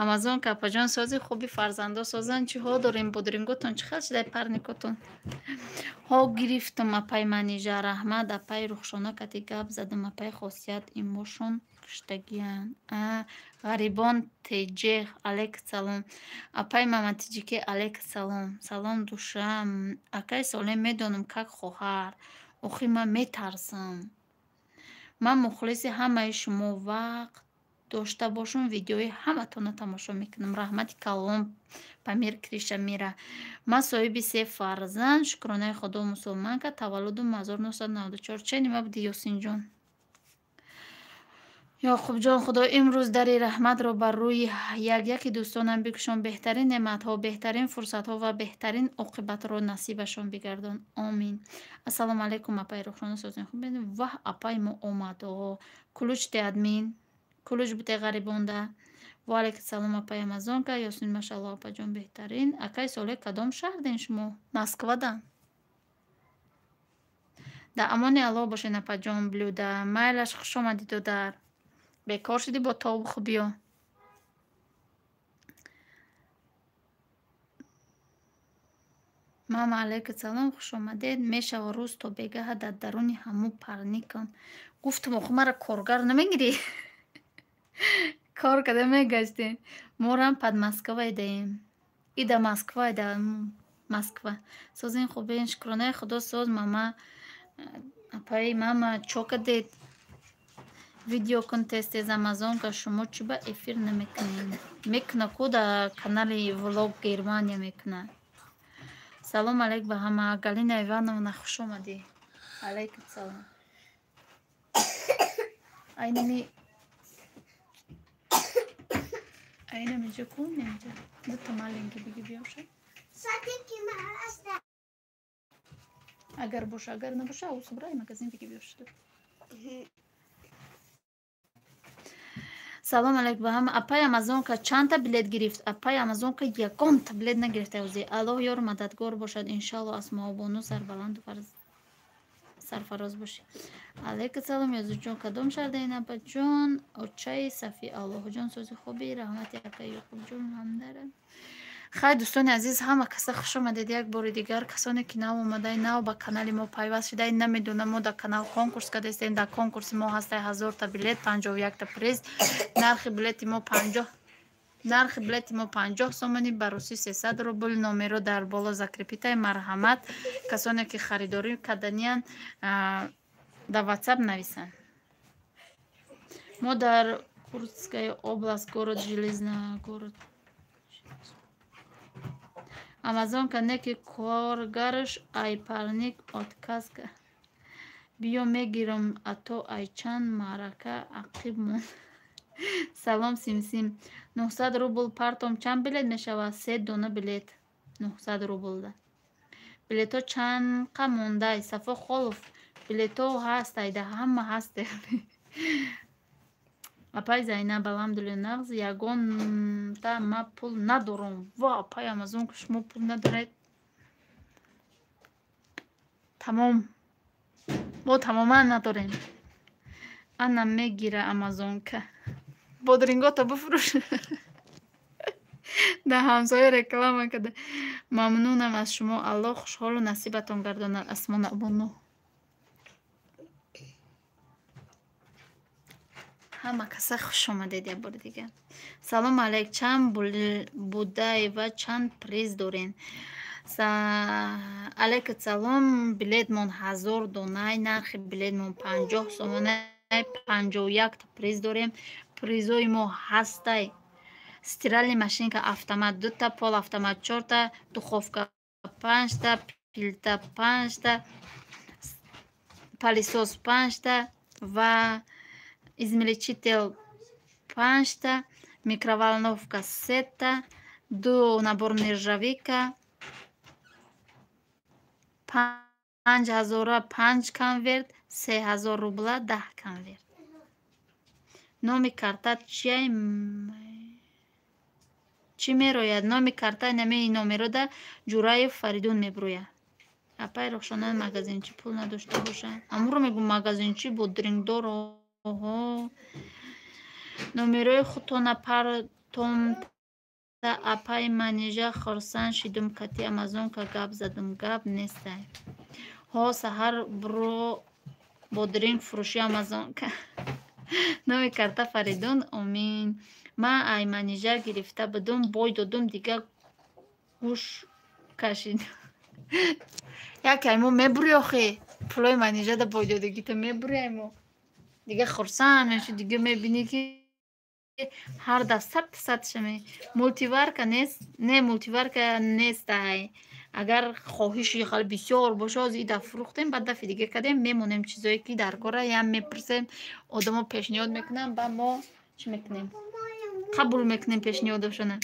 Амазонка, апаҷон, сози хуби, фарзандо созанд. Чиҳо дорем? Бодринготон чӣ хел шидай, парникотон? Ҳо, гирифтам, апай Манижа, раҳмат. Апай Рухшона кати гап задам, апай Хосият имошон куштагиянд. Ғарибон теҷеҳ, алейкум салом. Апай Маматиҷике, алейкум салом. Салом, душам. Акай Солем, медонам, как хоҳар. Охи ман метарсам. Ман мухлиси ҳамаи шумо, вақт дошта бошум, видеои ҳаматонро тамошо мекунам. Раҳмати калон, Памир Криша Мира. Ман соҳиби се фарзанд, шукронаи худо, мусулманка, таваллудум 1994. Че нима буди, Ёсинҷон? Ёқубҷон, худо имрӯз дари раҳматро бар рӯи як-яки дӯстонам бикушон, беҳтарин неъматҳо, беҳтарин фурсатҳо ва беҳтарин оқибатро насибашон бигардон. Омин. Ассалому алайкум, апай Рухшона, созин хуб. Ваҳ, апай мо омад. Ключ те, админ. Ключ буте ғарибонда. Ва алайкум салом, апай Амазонка. Ёсмин, машаллоҳ, апаҷон, беҳтарин. Акай Солеҳ, кадом шаҳрден шумо? Москвадан. Дар амони Аллоҳ бошед, апаҷон. Блюда. Майлаш, хуш омадӣ, додар. Бекор шудӣ, бо тобуху биё. Мама, алайкум салом, хуш омадед. Мешава рӯз то бегаҳа дар даруни ҳамун парникам. Гуфтам, охи мара коргар намегирӣ? Кор карда мегаштем. Морам под Москвай даем. И да Москва, да Москва. Созин хубен, шукронаи худо, соз мама. Апаи мама, чо кардед? Видео кун тез тез. Амазонка, шумо чӣ ба эфир намекунед? Мекуна ку, дар канали влог Германия мекуна. Салом алейк ба ҳама. Галина Ивановна, хуш омадӣ. Алайкум салом. Айнами айнамиҷа ку, немиҷа дута маленький биги биёша. Агар боша, агар набоша, усубрай магазин биги биёша. Салом алейк ба ҳама. Апай Амазонка чандта билет гирифт? Апай Амазонка ягонта билет нагирифта ӯзи. Аллоҳ ёру мададгор бошад, иншалло. Асмообону сарбаланду сарфароз бошӣ. Алайкум салом, Ёзуҷон, кадом шаҳрдаин, апаҷон? Очаи Сафи Аллоҳҷон, сози хуби, раҳмати, акай Ёқубҷон ҳамдара. Хай, дӯстони азиз, ҳама каса хуш омадед як бори дигар. Касоне ки нав омадаи, нав ба канали мо пайваст шудаи, намедонам, мо дар канал конкурс кардастем. Дар конкурси мо ҳастай 1000-та билет, 51-та приз. Нархи билети мо 50 сомонӣ, ба русӣ 300 рубл. Номеро дар боло закрепить ай. Марҳамат, касоне ки харидорӣ карданиянд, дар Ватсап нависанд. Мо дар Курская область, город Железногород. Амазонка не ки коргарш ай парник отказ кард. Биё, мегирам, ато ай чанд маърака ақиб монд. Салом, Симсим. 900 рубл партом чанд билет мешавад? Се дона билет 900 рублда. Билетҳо чандқа мондай? Сафо Холов, билетҳо ҳаст, айда ҳама ҳаст. Апай Зайнаб, алҳамдулилла, нағз. Ягонта ма пул надорам. Ва, апай Амазонка, шумо пул надоред? Тамом, мо тамоман надорем. Ана мегира Амазонка. Бодрингото бифурӯш. Дар ҳамсоя реклама карда. Мамнунам аз шумо. Аллоҳ хушҳолу насибатон гардонад, Асмонабону. Ҳама каса хуш омадед як бори дига. Салом алейк, чанд будаева чанд приз дорен? Алейкум салом, билетмон 1000 донай, нархи билетмон 50 сомонай, 51 та приз дорем. Призои мо ҳастай: стиральная машинка автомат 2та, пол автомат 4та, духовка 5та, плита 5та, пылесос 5та ва измельчитель 5та, микроволновка 3та, 2 набор нержавейка, 5000 5 конверт, 3000 рубла 10 конверт. Номи карта чия? Чӣ мерояд? Номи карта нами номерода Ҷураев Фаридун мебурӯяд. Апай Рухшона магазинчи пул надошта бошад. Амуро мегӯ магазинчи бо дрингдор. Оҳо. Номерои худтона партомта. Апай Манижа хурсанд шидум, кати Амазонка гап задум, гап нестай. Ҳо, саҳар буро бодринг фурӯши Амазонка. Номи карта Фаридун Омин. Ман ай Манижа гирифта будум, бой додум, дига гӯш кашид. Яке ай мо мебурӣ охи. Пулои Манижа да бой додагита мебурӣ ай мо. Дига хурсанд мешӣ, дига мебинӣ ки ҳар даф сад сад шаме. Мултиварка нест? Не, мултиварка нестай. Агар хоҳиши хеле бисёр боша, ҳозир и даф фурӯхтем, баъд дафи дига кардем, мемонем чизое ки дар кора, ям мепурсем, одамо пешниҳод мекунанд, ба мо чӣ мекунем? Қабул мекунем пешниҳодошона.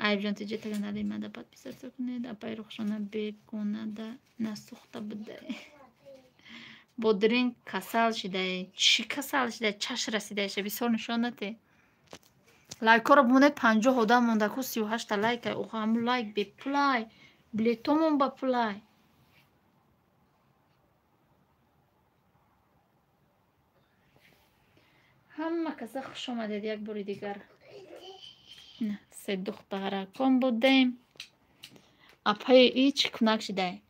Айбҷон тиҷи канали мада подписаться кунед. Апай Рухшона бегонада насӯхта будай. Бодринг касал шидай. Чӣ касал шидай? Чаш расидайша, бисёр нишон нате. Лайкҳоро бимонед, 50 одам монда ку, 38 та лайк. Охо, ҳамун лайк бепулай. Билетомон ба пулай. Ҳама каса хуш омадед як бори дигар. Се духтаракон будем. Апаи и чӣ кунак шидай?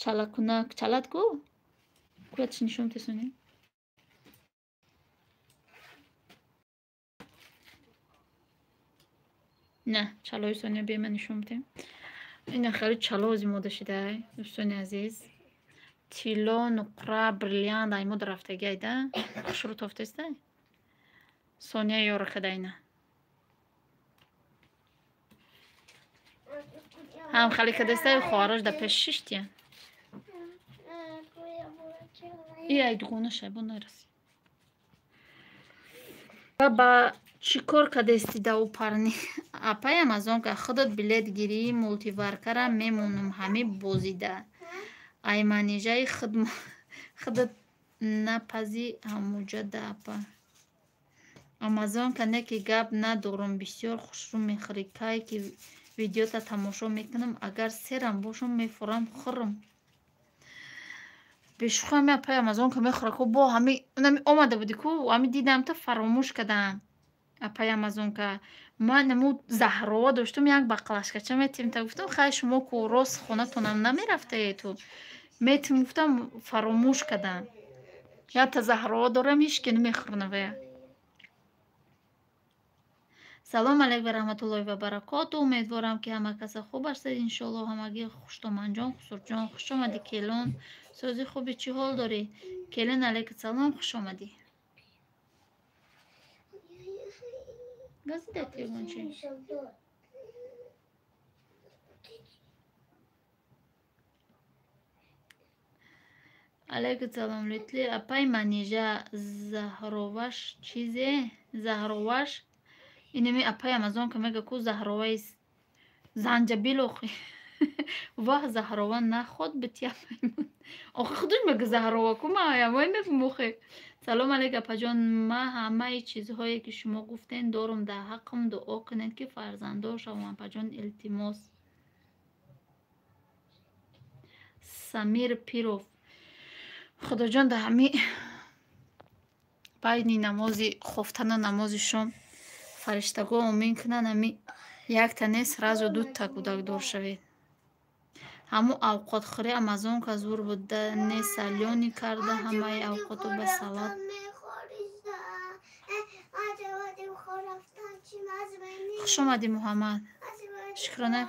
Чалакунак, чалат ку? Куя чӣ нишон тесонӣ? Не, чалои Соня бема нишон бидем. Ина хеле чало озимода шидай, дӯстони азиз. Тилло, нуқра, бриллиант ай мода рафтагиай да? Хушрӯ тофтестай? Соня ёра када ина. Ҳам хеле кадестай, хоҳарош да пеш шиштиян. И ай дугонаша бо нараси. Ва ба чӣ кор кадести да ӯ парни? Апай Амазонка, худат билет гирӣ, мултиваркара мемонам ҳами бозида. Ай Манижаи худат напазӣ ҳамуҷа да апа. Амазонка не ки гап надорам, бисёр хушрӯ мехӯрӣ. Кай ки видеота тамошо мекунам, агар серам бошам мефурам хӯрам. Бешӯхӣ ҳами апай Амазонка мехӯра ку, бо ҳами нами омада будӣ ку, ҳами дидам та фаромӯш кардам. Апай Амазонка ман наму заҳрова доштум, як бақлашкача метим та гуфтам, хай шумо ку рост хонатонам намерафтаету. Метим гуфтам, фаромӯш кардам. Якта заҳрова дорам, ҳеч ки намехӯрнавая. Салом алейк ва раҳматуллоҳи ва баракоту. Умедворам ки ҳама каса хуб ҳастед. Иншоаллоҳ ҳамагӣ хуштоманҷон, хусурҷон, хуш омадӣ келон. Сози хуби чӣ ҳол дорӣ? Келин алейкум салом, хуш омадӣ. Газида телефончи. Алейкум салом литли. Апай Манижа заҳроваш чизе? Заҳроваш инами апай Амазонка мега ку заҳроваи занҷабил охи. Ваҳ, заҳрова наход бити апай. Охи худаш мега заҳрова ку, ма аямой мегум охи. Салом алейк апаҷон, ма ҳамаи чизҳое ки шумо гуфтен дорум, дар ҳаққам дуо кунед ки фарзанддор шавам апаҷон, илтимос. Самир Пиров. Худоҷон, дар ҳами байни намози хофтану намози шом фариштаго омин кунанд, ҳами якта нест, сразу дута кӯдакдор шавед. Ҳамун авқотхӯри Амазонка зур буда, не салёни карда, ҳамаи авқоту ба салат. Хуш омадӣ, Муҳаммад. Шукрона.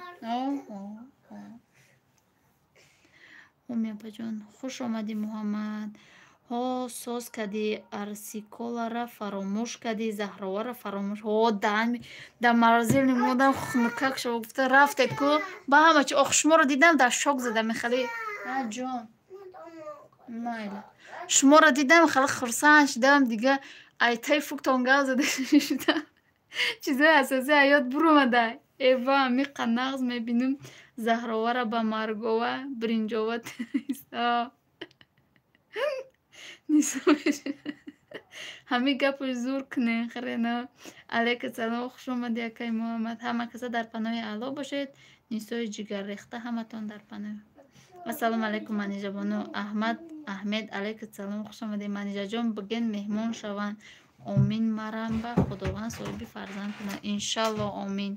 Ҳумяпаҷон, хуш омадӣ, Муҳаммад. Ҳо, соз кардӣ, арсиколара фаромӯш кардӣ, заҳровара фаромӯш. Ҳо, дар морозильни модам хунукак шава гуфта рафтед ку ба ҳама чи. Ох, шуморо дидам, дар шок зада мехали. А ҷон, майла. Шуморо дидам, хеле хурсанд шудам, дига айтаи фуктон гап зада шудам. Чизои асосии ҳаёт буромада. Эва, миқа нағз мебинам, заҳровара ба маргова, биринҷова. Ҳамин гапо зур кунен, хелена. Алайка салом, хуш омадӣ, акаи Муҳаммад. Ҳама каса дар паноҳи Аллоҳ бошед. Нисои ҷигаррехта, ҳаматон дар паноҳ. Ассалому алайкум, Манижабону. Аҳмад Аҳмед, алайка салом, хуш омадӣ. Манижаҷон, биген меҳмон шаванд. Омин, марамба Худованд соҳиби фарзанд кунад. Иншаллоҳ, омин.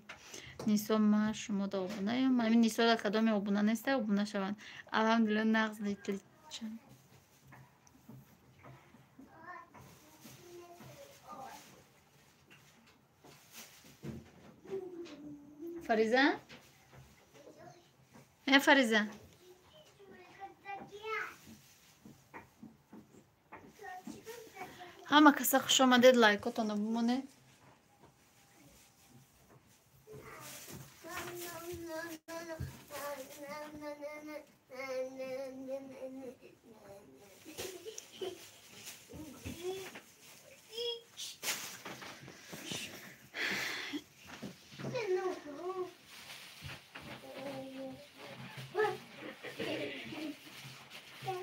Нисо, ма шумода обунаям. Ҳамин Нисода кадоме обуна неста, обуна шаванд. Алҳамдулиллоҳ, нағз литлича. Фариза? Э, Фариза? Ҳама каса хуш омадед, лайкотонро бимонед.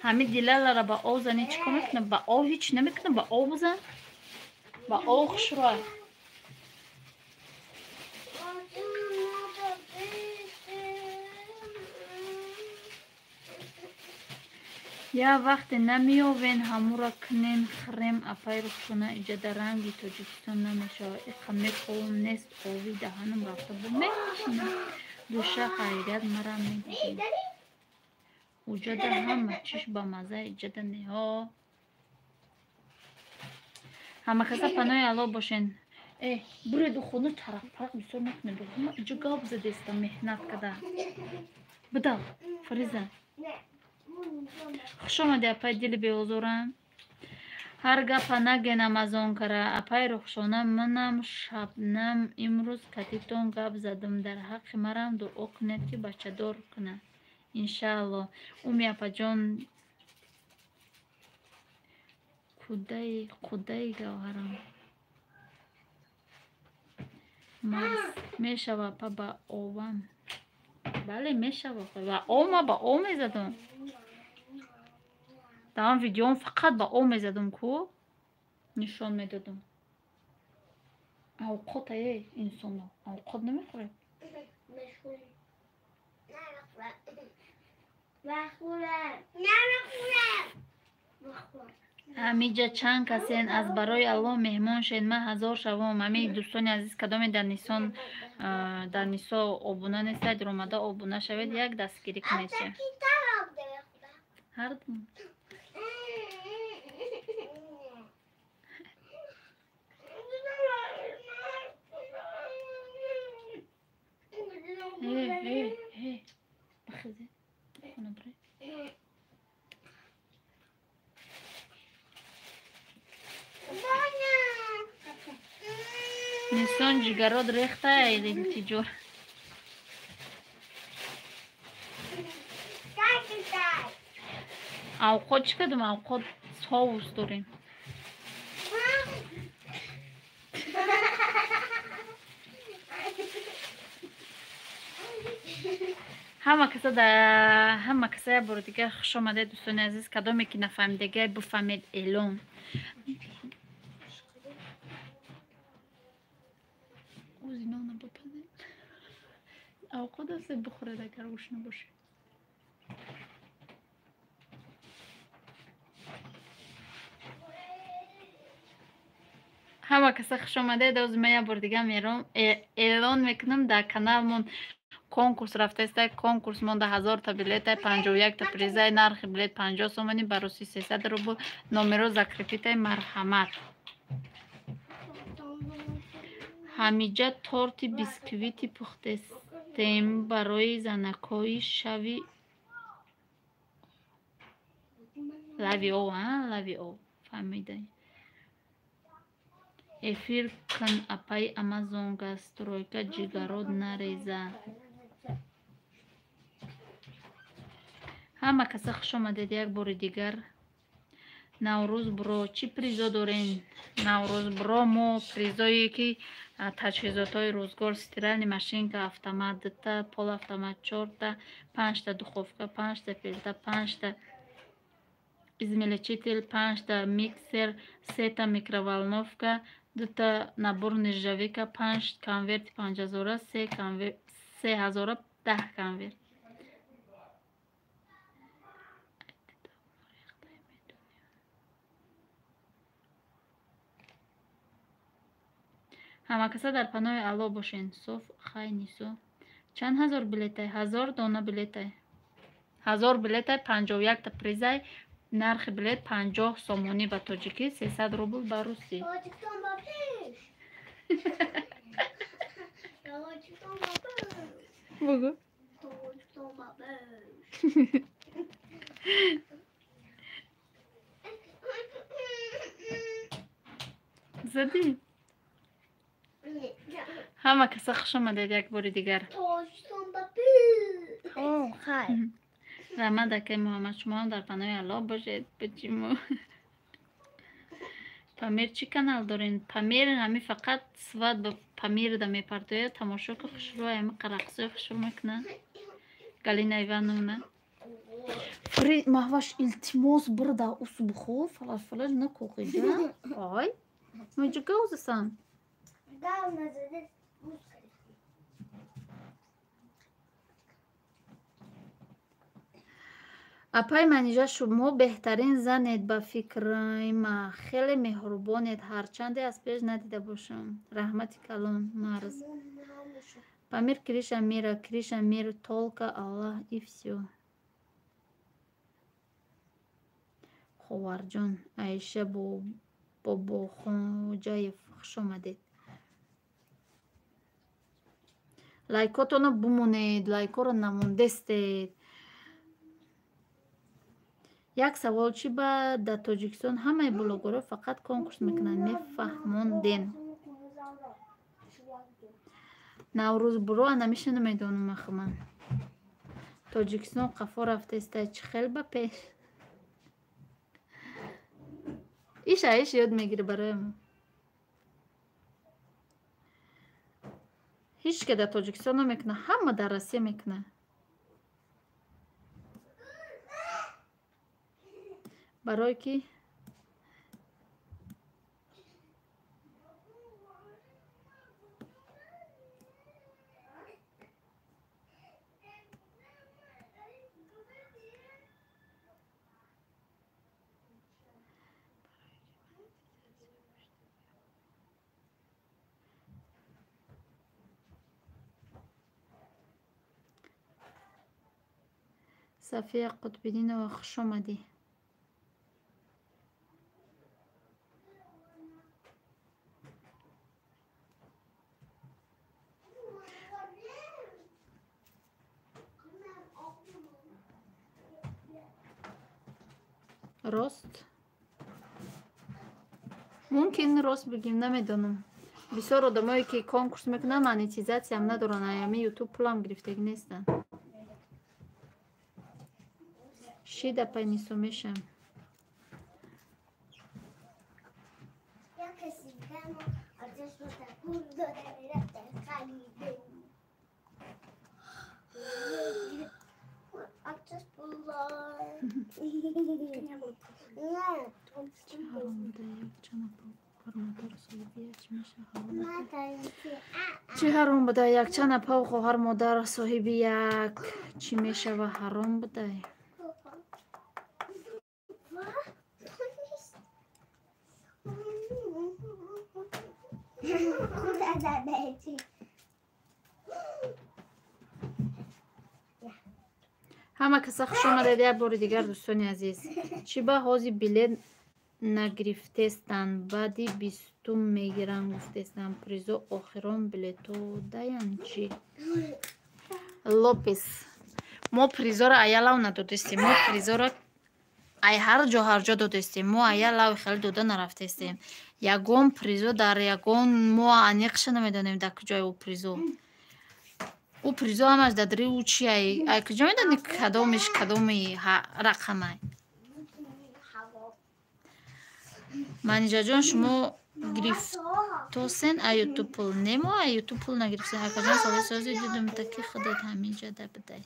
Ҳамин дилалара ба ов занӣ чӣ кор мекунад? Ба ов ҳеҷ намекунад, ба ов бизан. Ба ов хушрӯа. Я вақте намеёвен, ҳамура кунен хӯрем, апай Рухшона, иҷада ранги Тоҷикистон намешавад. Иқа мековум нест, ови даҳанам рафта бу мечинам. Душа хайрият марам медидем. Уҷада ҳама чиш ба мазза, иҷада неҳо. Ҳама каса паноҳи Аллоҳ бошен. Э, буреду хона тарафпарақ бисёр накунед. Ҳама иҷо гап задеста меҳнат када. Бидав, Фариза. Хуш омадӣ, апай дили беозорам. Ҳар гапа наген Амазон кара. Апай Рухшона, манам Шабнам имрӯз катитон гап задам. Дар ҳаққи марам дуо кунед, ки бачадор кунад. Иншааллоҳ. Уми апаҷон, қудаи гавҳарам. Марс мешава, апа, ба овам. Бале, мешава. Ба ов ма ба ов мезадам. Дар он видеом фақат ба ов мезадам ку нишон медодам. Авқот е инсоно. Авқот намехӯред? Ҳамиҷа чанд касен, аз барои Аллоҳ меҳмон шед, ман ҳазор шавом. Ҳамин дӯстони азиз, кадоме дар Нисон, дар Нисо обуна нестед, омада обуна шавед, як дастгирӣ кунед. Ҳардум. Э, э, э, бихезед, хона биред. Нисон ҷигарот рехта илтиҷор. Авқот чӣ кардам? Авқот соус дорем. Ҳама каса ҳама каса як бори дигар хуш омадед, дӯстони азиз. Кадоме ки нафаҳмидагиай, бифаҳмед эълон. Ози нона бипазем. Авқот аст, бихӯред, агар гушна бошед. Ҳама каса хуш омадед. Ози ман як бори дигар мером эълон мекунам, дар каналмон конкурс рафтааста. Конкурс монда 1000-та билетай, 51-та призай, нархи билет 50 сомонӣ, ба русӣ 300 рубл. Номеро закрепитай, марҳамат. Ҳамиҷа торти бисквити пухтестем барои занакҳои шави лави ов, лави ов фаҳмидаи. Эфир кун апаи Амазонка, стройка ҷигарот нареза. Ҳама каса хуш омадед як бори дигар. Наврӯз бро, чӣ призо дорем? Наврӯз бро, мо призое ки таҷҳизотҳои рӯзгор, стиральный машинка, автомат дута, полуавтомат чорта, панҷта духовка, панҷта плита, панҷта измельчитель, панҷта миксер, сета микроволновка, дута набор нержавейка, панҷ конверти панҷҳазора, се ҳазора, даҳ конверт. Ҳамакаса дар паноҳи Аллоҳ бошен. Соф хай Нисо. Чанд ҳазор билетай? 1000 дона билетай. 1000 билетай, 51та призай. Нархи билет 50 сомонӣ ба тоҷикӣ, 300 рубл ба русӣ. Бугу. Задӣ? Ҳама каса хуш омадед як бори дигар. Раҳмат акай Муҳаммад, шумоам дар паноҳи Аллоҳ бошед. Бачимо. Памир чӣ канал дорен? Памир ҳами фақат сват ба Памирда мепартояд, тамошо ки хушрӯ, ҳами рақсои хушрӯ мекунад. Галина Ивановна. Фри Маҳваш, илтимос бирда ус бухо, фалаш фалаш накоқида. Ой, муҷига узасан. Апай Манижа, шумо беҳтарин занед ба фикрима, хеле меҳрубонед, ҳарчанде аз пеш надида бошам. Раҳмати калон, марз. Памир Криша мира, Криша мир, толка Аллах и всё. Ховарҷон, Аиша Бобохоҷаев, хуш омадед. Лайкотонро бумонед, лайкоро намондестед. Як савол, чӣ ба дар Тоҷикистон ҳамаи блогерҳо фақат конкурс мекунанд? Мефаҳмондем. Наврӯз бро, анамиша намедонам ахи ман. Тоҷикистон қафо рафтаиста, чӣ хел ба пеш? Иша иш ёд мегирӣ барои мо. Ҳеҷ ке дар Тоҷикистон намекунад, ҳама дар Россия мекунад. Барое ки Сафия Қутбиддинова, хуш омадӣ. Рост? Мумкин рост бигим, намедонам. Бисёр одамое ки конкурс мекунанд, монетизатсиям надоранд, аями ютуб пулам гирифтагӣ нестанд. Шида апай Нисо мешам. Чӣ ҳаром буда? Якчанд апаву хоҳар модар соҳиби як чӣ мешава ҳаром будай? Ҳама каса хуш омадед як бори дигар, дӯстони азиз. Чӣ ба ҳози билет Нагирифтестанд, баъди 20-ум мегиранд гуфтестанд. Призо охирон билето даянд чӣ? Лопес, мо призоро аялав надодистем, мо призоро ай ҳар ҷо ҳар ҷо додистем. Мо аялави хеле дода нарафтестем. Ягон призо дар ягон мо аниқша намедонем, дар куҷое ӯ призо. Ӯ призо ҳамаш дар дари ӯ чи ай? Ай куҷо медонӣ кадомиш кадоми рақамай? Манижаҷон, шумо гирифтосен ай ютуб пул? Не, мо ай ютуб пул нагирифтем. Акаҷон, соли сози дидум, таки худат ҳаминҷа да бидай.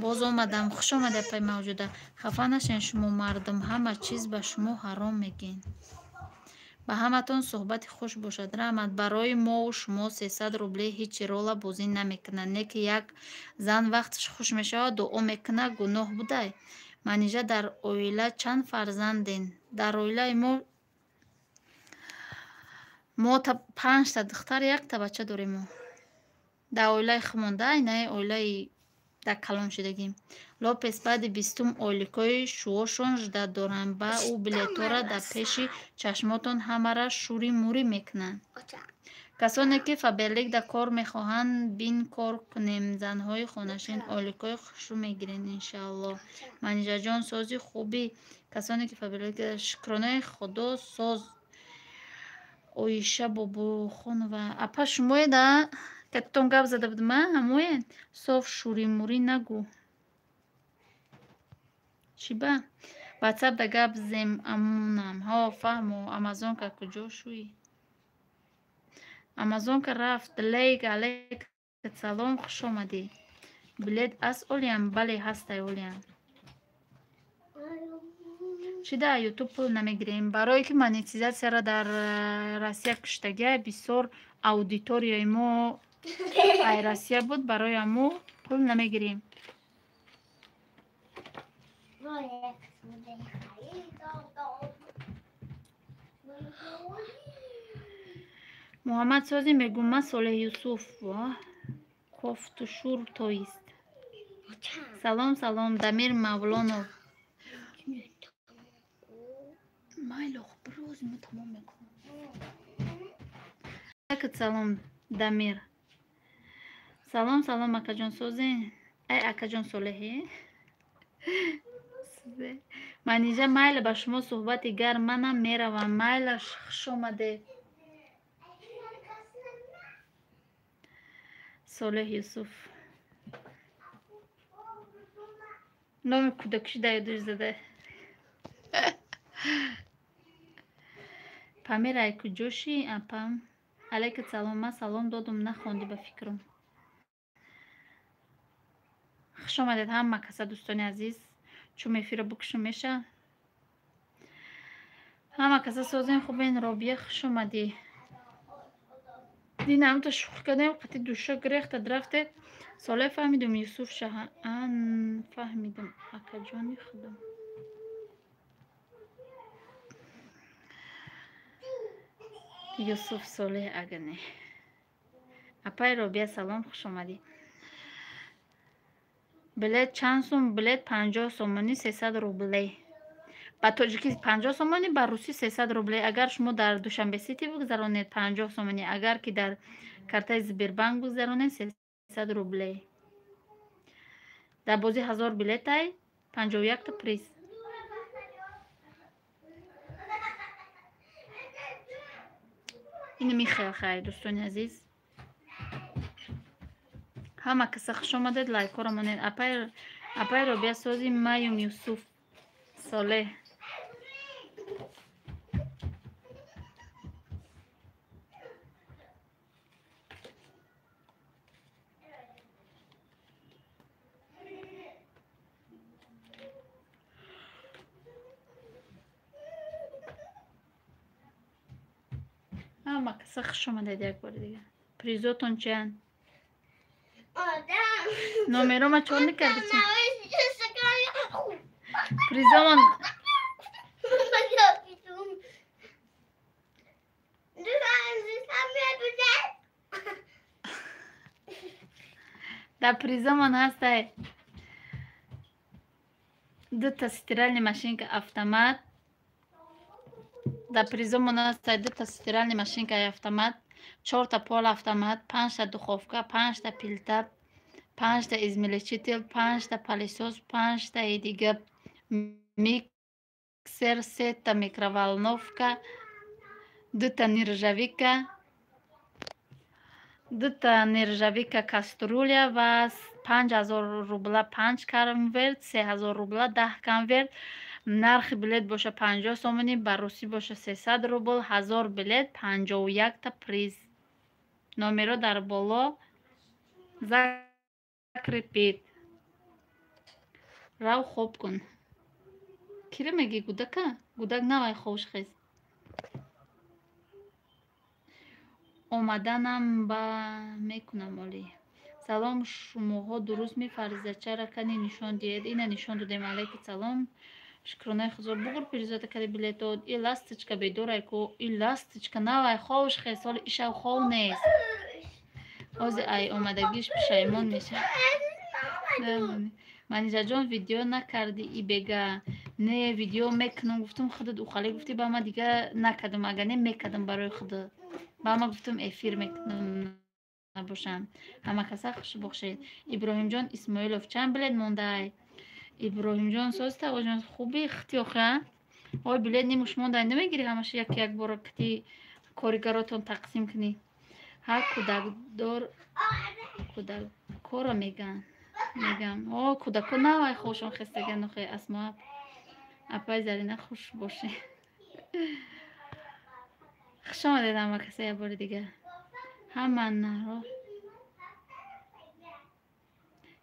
Боз омадам. Хуш омада, апай Мавҷуда. Хафа нашен, шумо мардум, ҳама чиз ба шумо ҳаром мегӯен. Ба ҳаматон суҳбати хуш бошад. Раҳмат. Барои мову шумо 300 рубле ҳеҷ рола бозӣ намекунад. Не ки як зан вақташ хуш мешавад, дуо мекунад, гуноҳ будай? Манижа, дар оила чанд фарзанден? Дар оилаи мо панҷта духтар, якта бача дорем. Мо дар оилаи худмон да, инаи оилаи дар калоншудагӣ. Лопес, баъди 20-ум ойликҳои шуошон ждать доранд, ба ӯ билетҳоро дар пеши чашмотон ҳамара шури-мурӣ мекунанд. Касоне ки Фаберликда кор мехоҳанд, бин кор кунем. Занҳои хонашин ойликҳои хушрӯ мегирен, иншааллоҳ. Манижаҷон, сози хубӣ? Касоне ки Фаберлик, шукронаи Худо, соз. Оиша Бобохонова, апа, шумоед? А катитон гап зада будам, а ҳамоед? Соф шури-мурӣ нагӯ. Чӣ ба ватсап да гап зем амунам? Ҳо, фаҳмо. Амазонка куҷо шӯӣ? Амазонка рафт. Лейк, алейк салом, хуш омадӣ. Билет аст олиям? Бале, ҳастай олиям. Чӣ да ютуб пул намегирем? Барое ки монетизатсияро дар Россия куштагия, бисёр аудиторияи мо ай Россия буд, барои ҳамо пул намегирем. Муҳаммад сози мегӯм, ман Солеҳ Юсуф. Кофтушур тоист. Салом, салом, Дамир Мавлонов. Майло, бирози мо тамом мекунам. Салом, Дамир. Салом, салом, акаҷон, созен? Ай, акаҷон Солеҳе. Манижа, майла, ба шумо суҳбати гарм, манам меравам. Майла, хуш омадед. Солеҳ Юсуф. Номи кӯдакши дар ёдаш зада. Памир, ай куҷошӣ, апам? Алайка салом, ман салом додум, нахондӣ ба фикрам. Хуш омадед ҳама каса, дӯстони азиз. Чун эфира букушум меша. Ҳама каса созен, хубен? Робия, хуш омадӣ. Дина ҳамта шӯхӣ кардем, қати душа гирехта рафте. Солеҳ фаҳмидум, Юсуф шаҳа. Ан фаҳмидум, акаҷони худо. Юсуф Солеҳ агане. Апай Робия, салом, хуш омадӣ. Билет чанд сум? Билет 50 сомонӣ, 300 рубле. Ба тоҷикӣ 50 сомонӣ, ба русӣ 300 рубле. Агар шумо дар Душанбе Сити бигзаронед, 50 сомонӣ, агар ки дар картаи Сбербанк бигзаронед, 300 рубле. Дар бозӣ 1000 билетай, 51-та приз. Ин михел. Хайр, дӯстони азиз, ҳама каса хуш омадед, лайкҳоро монед. Апай Робия, сози? Маюм, Юсуф Солеҳ. Ҳама каса хуш омадед як бори дигар. Призотон чианд? Номерома чор накарди чи? Призомон дар призомон ҳастай дута стиральный машинка автомат. Дар призомон аст дута стиральный машинкаи автомат, чорта пол автомат, панҷта духовка, панҷта плита, панҷта измельчитель, панҷта пылесос, панҷтаи дига миксер, сета микроволновка, дута нержавейка кастрюля ва 5000 рубла 5 конверт, 3000 рубла 10 конверт. Нархи билет боша 50 сомонӣ, ба русӣ боша 300 рубл, 1000 билет, 51та приз. Номеро дар боло закрепит. Рав хоб кун. Кира мегӣ гудака? Гудак навай ховш хест. Омаданам ба мекунам олӣ. Салом, шумоҳо дуруст мефаризачара кани нишон диҳед. Ина нишон додем. Алайки салом. Шукронаи худо бугур пиризота кади билетот. И ласточка бедорай ку, и ласточка навай ховш хест, ҳоли ишав хов нест. Ҳози ай омадагиш пушаймон мешавад. Манижаҷон, видео накарди и бега. Не, видео мекунам, гуфтум худат ухале гуфти, ба ма дига накардам, агар не мекардам барои худат. Ба ма гуфтум эфир мекунам набошам. Ҳама каса хуш бошед. Иброҳимҷон Исмоилов, чанд билет мондай? Иброҳимҷон соз тавоҷон хуби хити охи, ой билет нимуш мондай, намегири ҳамаша як як бора кити коригаротон тақсим кунӣ. Ҳар кӯдакдор кӯдаккоро меган. Мегам. О, кӯдако навай хошон хестаган охи Асмо. Апай Зарина хуш боше. Хуш омадед ҳама каса як бори дига. Ҳама наро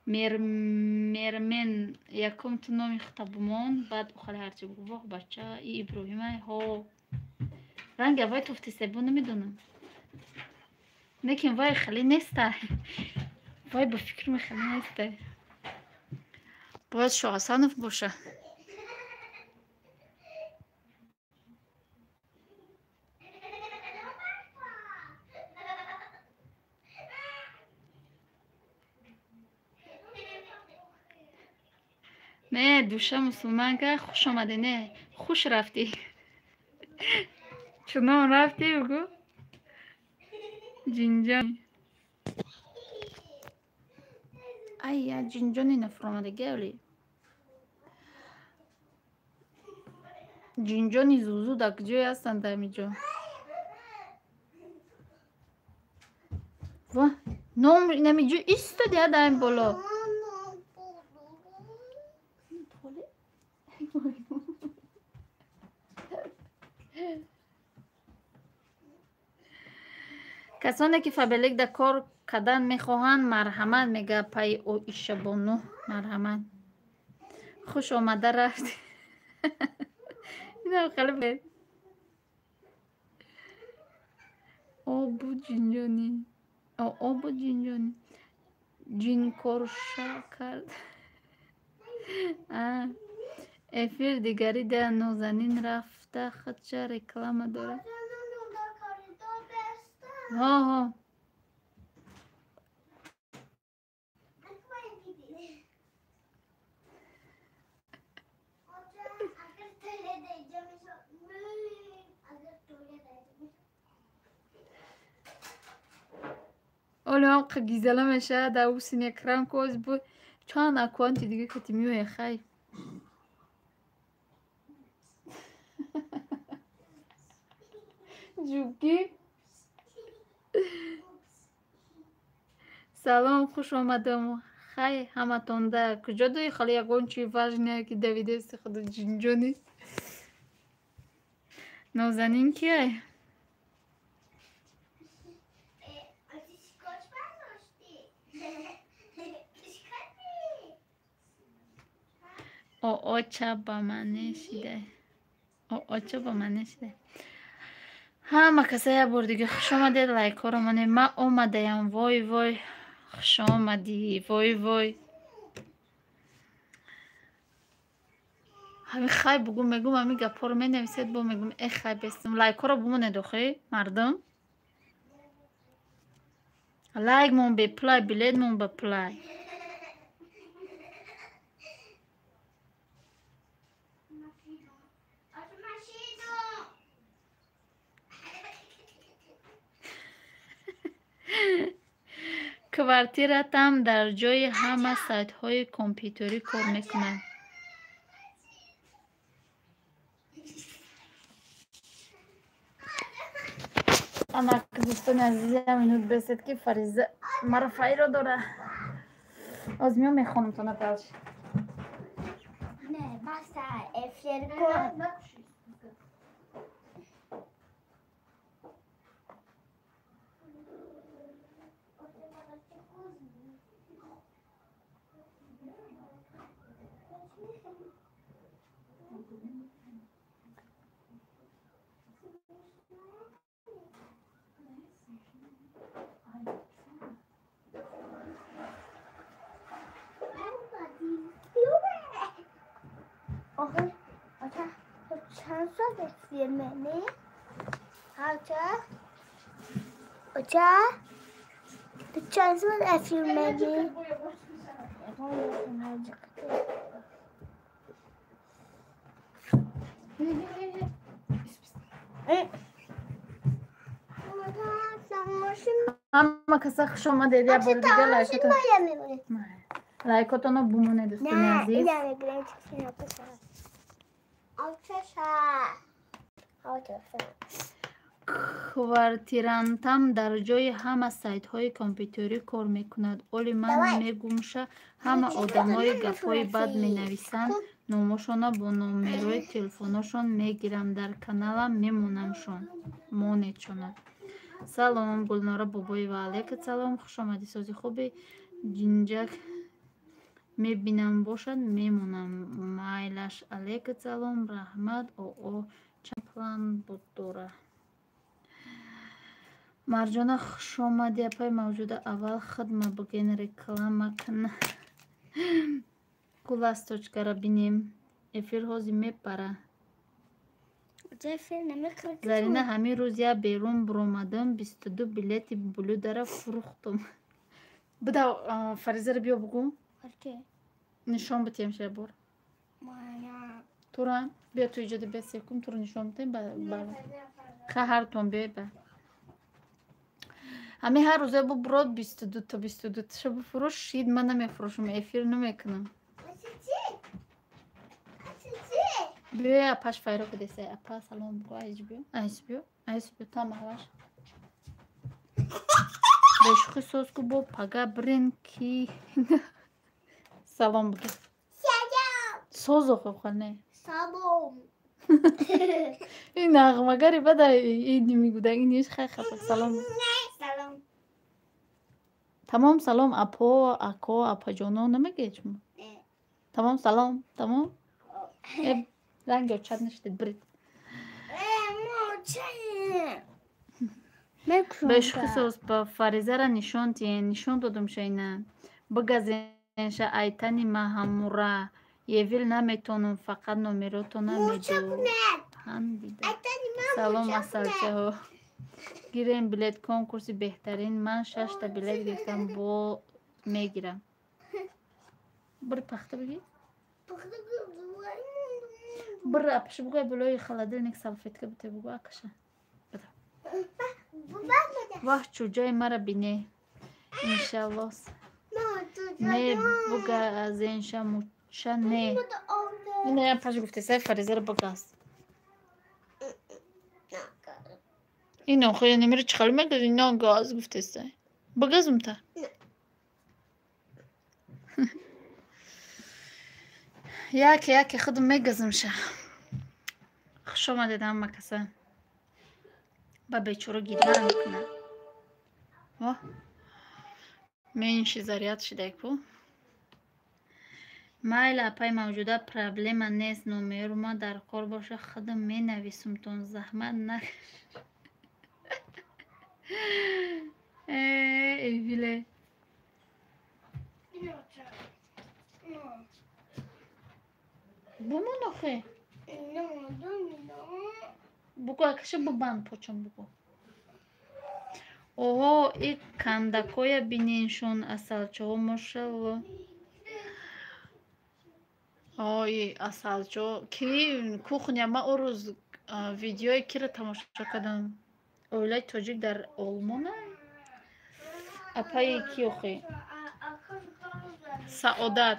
мермен якум ту номи хута бумон, баъд охари ҳарчи бугу. Воҳ бача, и Иброҳимай ҳо. Ранги аввай туфтисебу намедонам. Лекин вай хеле нестай. Вай ба фикри хеле нестай. Бояд Шоҳасанов боша. Не, душа мусулманка, хуш омадӣ, не, хуш рафтӣ. Чунон рафтӣ, бугу. Ҷинҷон. Ай, я ҷинҷони нафуромадагӣ оли. Ҷинҷони зузу дар куҷое ҳастанд дар ҳамин ҷо? Ва, ном инамиҷо истоди дар ин боло. Касоне ки Фаберлик дар кор кардан мехоҳанд, марҳамат, мега пай Оишабону, марҳамат. Хуш омада рафт. Инам хеле бед. Обу ҷинҷонӣ. Обу ҷинҷонӣ. Ҷинкорша кард. Эфир дигари да Нозанин рафта худша реклама дорад. Ҳо ҳо. Оле ҳам гизала мешавад, дар ӯ синекран коз бу чанд аккаунти дига кати меояд хай. Ҷуки. Салом, хуш омадам. Хай ҳаматонда. Куҷо дорӣ хали ягон чи важное ки давидести худо ҷинҷонӣ? Нозанин киай? Ооча ба ман нешидай. Ооча ба ман нешидай. Ҳама каса як бор дига хуш омадед, лайкҳоро монед. Ман омадаям, вой вой. Хуш омадӣ, вой вой. Ҳамин хай бугу мегум, ҳамин гапҳоро менависед, бо мегум, э хай бестам. Лайкҳоро бумонед охи, мардум. Лайк мон бепулай, билет мон ба пулай. Квартиратам дар ҷои ҳама сайтҳои компютерӣ кор мекунад. Анак дӯстони азизам, минут бесед ки Фариза маро файро дора. Оз меом мехонам то наталш. Не, баса, эфир кун. چند سال فیلمه؟ آچه؟ چند سال فیلمه؟ Ҳама каса хуш омадед. Я бори дигар лайкотонро бумонед, дӯстони азиз. Квартирантам дар ҷои ҳама сайтҳои компютерӣ кор мекунад. Оли ман мегумша, ҳама одамои гапҳои бад менависанд, номошонро бо номерои телефоношон мегирам, дар каналам мемонамшон. Монедшона. Салом, Гулнора Бобоева. Алейкум салом, хуш омадӣ. Сози хуби ҷинҷак мебинам бошад, мемонам. Майлаш. Алейкум салом, раҳмат. Оо, чанд план буд дора. Марҷона, хуш омадӣ. Апай мавҷуда, аввал хидма буген, реклама кна. Ку ласточкара бинем. Эфир ҳозир мепара. Зарина, ҳамин рӯз я берун буромадам, 22 билети блюдара фурӯхтум. Буда, Фаризаро биё бугӯ. Нишон битем ша бор. Тура биё, ту иҷода биё, секум туро нишон битем. Ха, ҳартон биёй ба. Ҳамин ҳар рӯза бу бурод 22 то 22 таша буфурӯш, шид ман намефурӯшам, эфир намекунам. Биёй апаш файро кудесай. Апа салом бугӯ, айҷ биё, айс биё, айс биё, та маҳваш. Бешухӣ соз ку бо пага бирен ки салом бугӯ. Соз охо не. Салом. Ин нағмагари бада ин мегӯда, ин иш хай хафа. Салом. Салом. Тамом салом апо, ако, апаҷоно намегӯед шумо? Тамом салом, тамом? Ранги очат нашидед, биред. Бешухӣ соз ба Фаризара нишон тиен, нишон додум шайна. Бигазенша айтани маҳамура. Евил наметонам, фақат номеротона медоҳандида. Салом асалчаҳо. Гирем билет, конкурси беҳтарин. Ман 6та билет гирифтам, бо мегирам. Бири пахта бигир. Бир апаша бугӯ, болои холодильник салфетка бите бугӯ, акаша. Ваҳ, чӯҷаи мара бине. Иншаллоҳ. Не бугазенша муча не. Ина апаш гуфтесай Фаризаро бугаз. Ин охир намери чӣ хел мегази? На газ гуфтесай. Бугазумта. Яке яке худам мегазимша. Хуш омадед ҳама каса. Ба бечора гиря мекунад. О, меньше заряд шидай ку. Майла апай мавҷуда, проблема нест, номерума дар кор боша, худам менависумтон, заҳмат накаш. Эвиле. Бумон охе. Бугӯ акаша бубанд почам бугӯ. Оҳо, и кандакоя биненшон асалчаҳо, мошалло. Ой, асалчо ки кухня. Ман он рӯз видеои киро тамошо кардам? Оилаи тоҷик дар Олмона. Апаи ки охи? Саодат.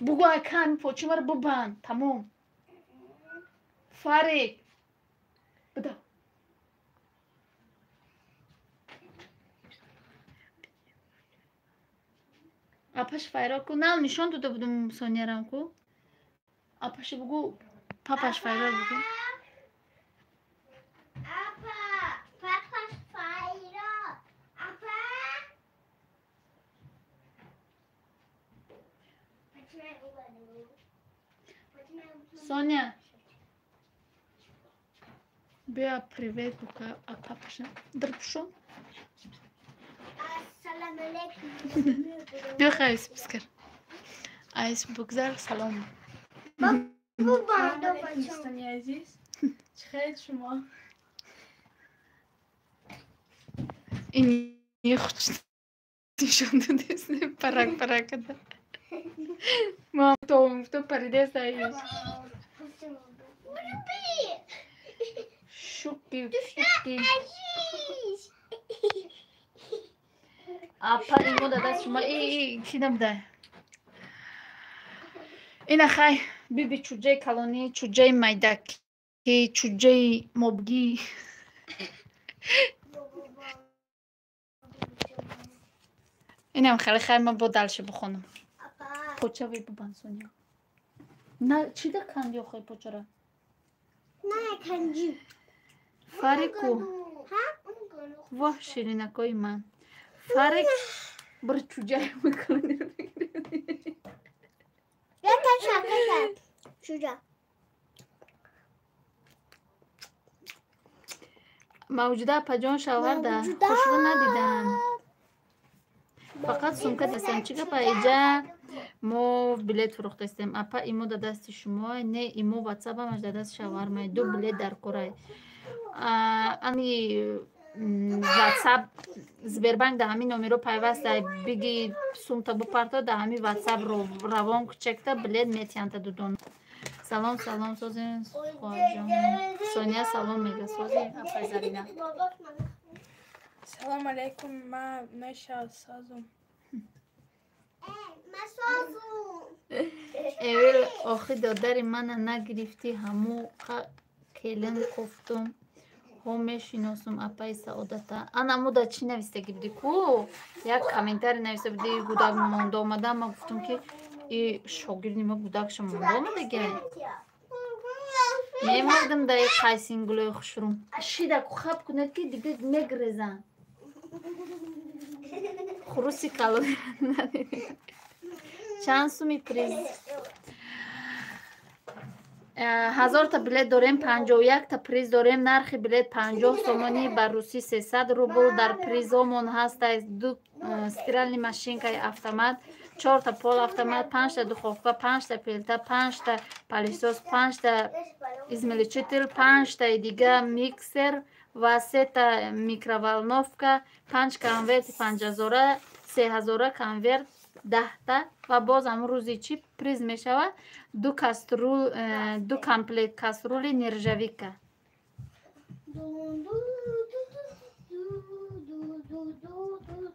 Бугу акан почи маро бубанд. Тамом. Фарик. Буда. Апаш файро ку нав нишон дода будум Сонярам ку. Апаши бугу папаш файро бугу. Апа, папаш файро. Апа. Соня. Биа привет бука а папаша. Дрпшо. Ассалому алейкум. Биё хайс бискар. Айс бугзар салом. Дӯстони азиз, чӣ хел шумо? Ин хуч нишон додест парак парак када. Мам то то паридест ай. Шуки шуки. Апа имо дадаст шумо и ки набуда. Ина хай биби чуҷаи калонӣ, чуҷаи майдакӣ, чуҷаи мобгӣ. Инам хеле хай ман бо дальше бихонам. Поча вай бубанд Соня. На чӣ да канди охай почара? На канди. Фарику. Воҳ ширинакои ман. Фарик бір чуҷаи калонӣ. Мавҷуда апаҷон шавҳарда хушрӯ надидам. Фақат сумка дастам. Чӣ гапа иҷа мо билет фурӯхтастем. Апа имо да дасти шумо, не имо ватсапамаш да дасти шавҳармай. Ду билет дар корай. Ани ватсап Сбербанк да ҳамин номеро пайваста биги сумта бупарто да ҳамин ватсап равон кучекта билет метиҳанда дудон. Салом салом созин хоҳарҷон. Соня салом мега созин апай Зарина. Салом алейкум, ма меша созум. Ма созум. Эвел охи додари мана нагирифтӣ ҳаму келин кофтум. Ҳо мешиносум апаи Саодата. Ана муда чӣ навистагӣ будӣ ку? Як комментарий нависта будӣ гудак монда омада. Ма гуфтум ки и шогирди ма гудакша монда омадагай. Мемардам да и қайсингулои хушрум. Шида ку хаб кунед ки дига мегрезанд. Хуруси калон чанд суми приз? 1000 та билет дорем, 51 та приз дорем. Нархи билет 50 сомонӣ, ба русӣ 300 рубл. Дар призомон ҳаста ду стиральный машинкаи автомат, чорта полуавтомат, панҷта духовка, панҷта плита, панҷта пылесос, панҷта измельчитель, панҷтаи дига миксер ва сета микроволновка, панҷ конверти панҷҳазора, сеҳазора конверт 10 та. Ва боз ҳамун рӯзи чӣ приз мешавад? Ду кастрюл, ду комплект кастрюли нержавейка.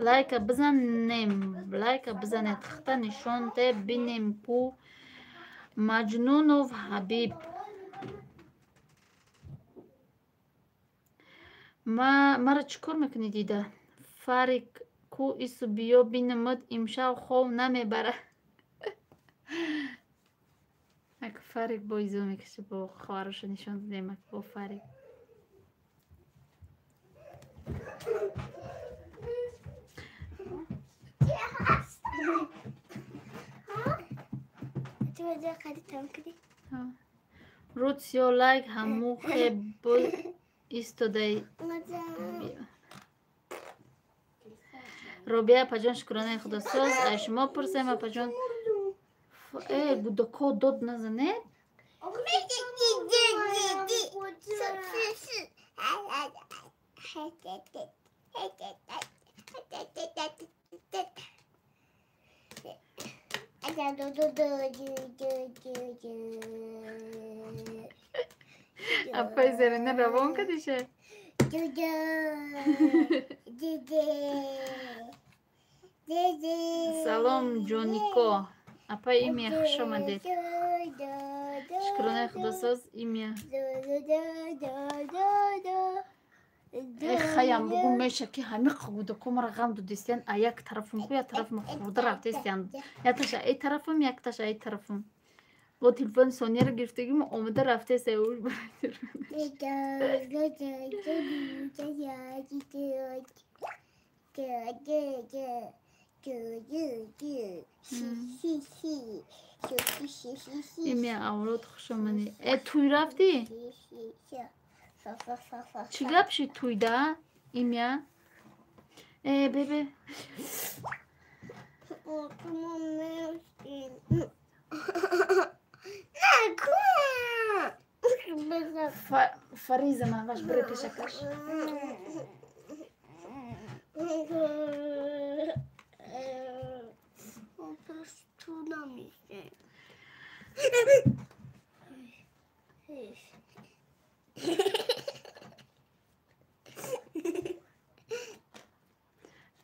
Лайка бизанем, лайка бизанед, хта нишонте бинем ку. Маҷнунов Ҳабиб. Мара чӣ кор мекунӣ дида? Фарик ку ису биё бинамад имшав хов намебара. Ак Фарик бо изо мекаша, бо хоҳароша нишон додем ак бо Фарик. Рӯд сиё лайк ҳаму хеб бо истодай. Робия апаҷон, шукронаи худосоз. Ай шумо пурсем апаҷон. Э гудако дод назанед. Апай Зарина равон кадиша? Салом, Ҷонико. Апа Имя, хуш омадед. Шукронаи Худосоз, Имя. Хаям бугу меша ки ҳами кӯдако мара ғам додистиян, а як тарафум ку, як тарафум хурда рафтестиян. Якташа ай тарафум, якташа ай тарафум. Бо телефони Сонияро гирифтагим, омада рафтеста. Имя авлод, хуш омадӣ. Э, тӯй рафтӣ? Чӣ гап шид тӯйда, Имя? Э, бебе. Фариза ман ваш бире пешакаш.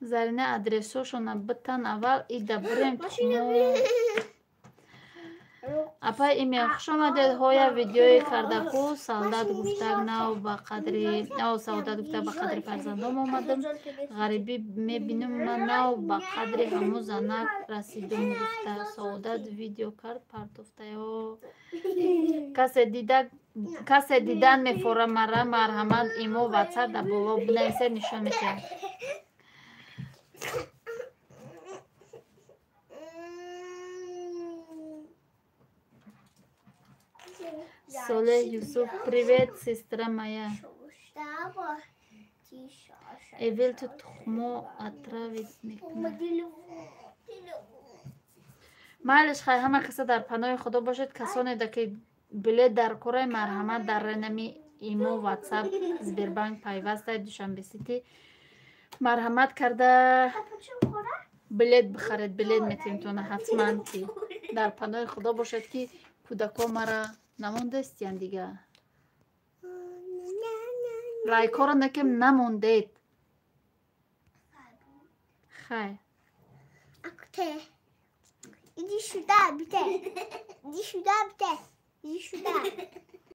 Зарина, адресошона битан, аввал ида бирем тухмо. Апа Имя, хуш омадед. Ҳоя видеои кардаку солдат гуфтак нав ба қадри нав саодат гуфтак ба қадри фарзандом омадам, ғарибӣ мебинам, ман нав ба қадри ҳамун занак расидум гуфта саодат видео кард, партофтаё. Касе дидан мефора мара, марҳамат, имо, ватсап дар боло бинависед, нишон медиҳам. Солеҳ Юсуф, привет, сестра моя. Эвел ту тухмо отравить мекунад. Майлиш, хай, ҳама каса дар паноҳи Худо бошед. Касоне да ки билет дар кораи, марҳамат, дар ренами имо, ватсап, Сбербанк пайвастай, Душанбе Сити, марҳамат карда билет бихаред, билет метавонед ҳатман. Ки дар паноҳи Худо бошед, ки кӯдако мара намондастиян дига. Лайкҳоро накем, намондед. Хай. Иди сюда, бите. Иди сюда, бите. Иди сюда.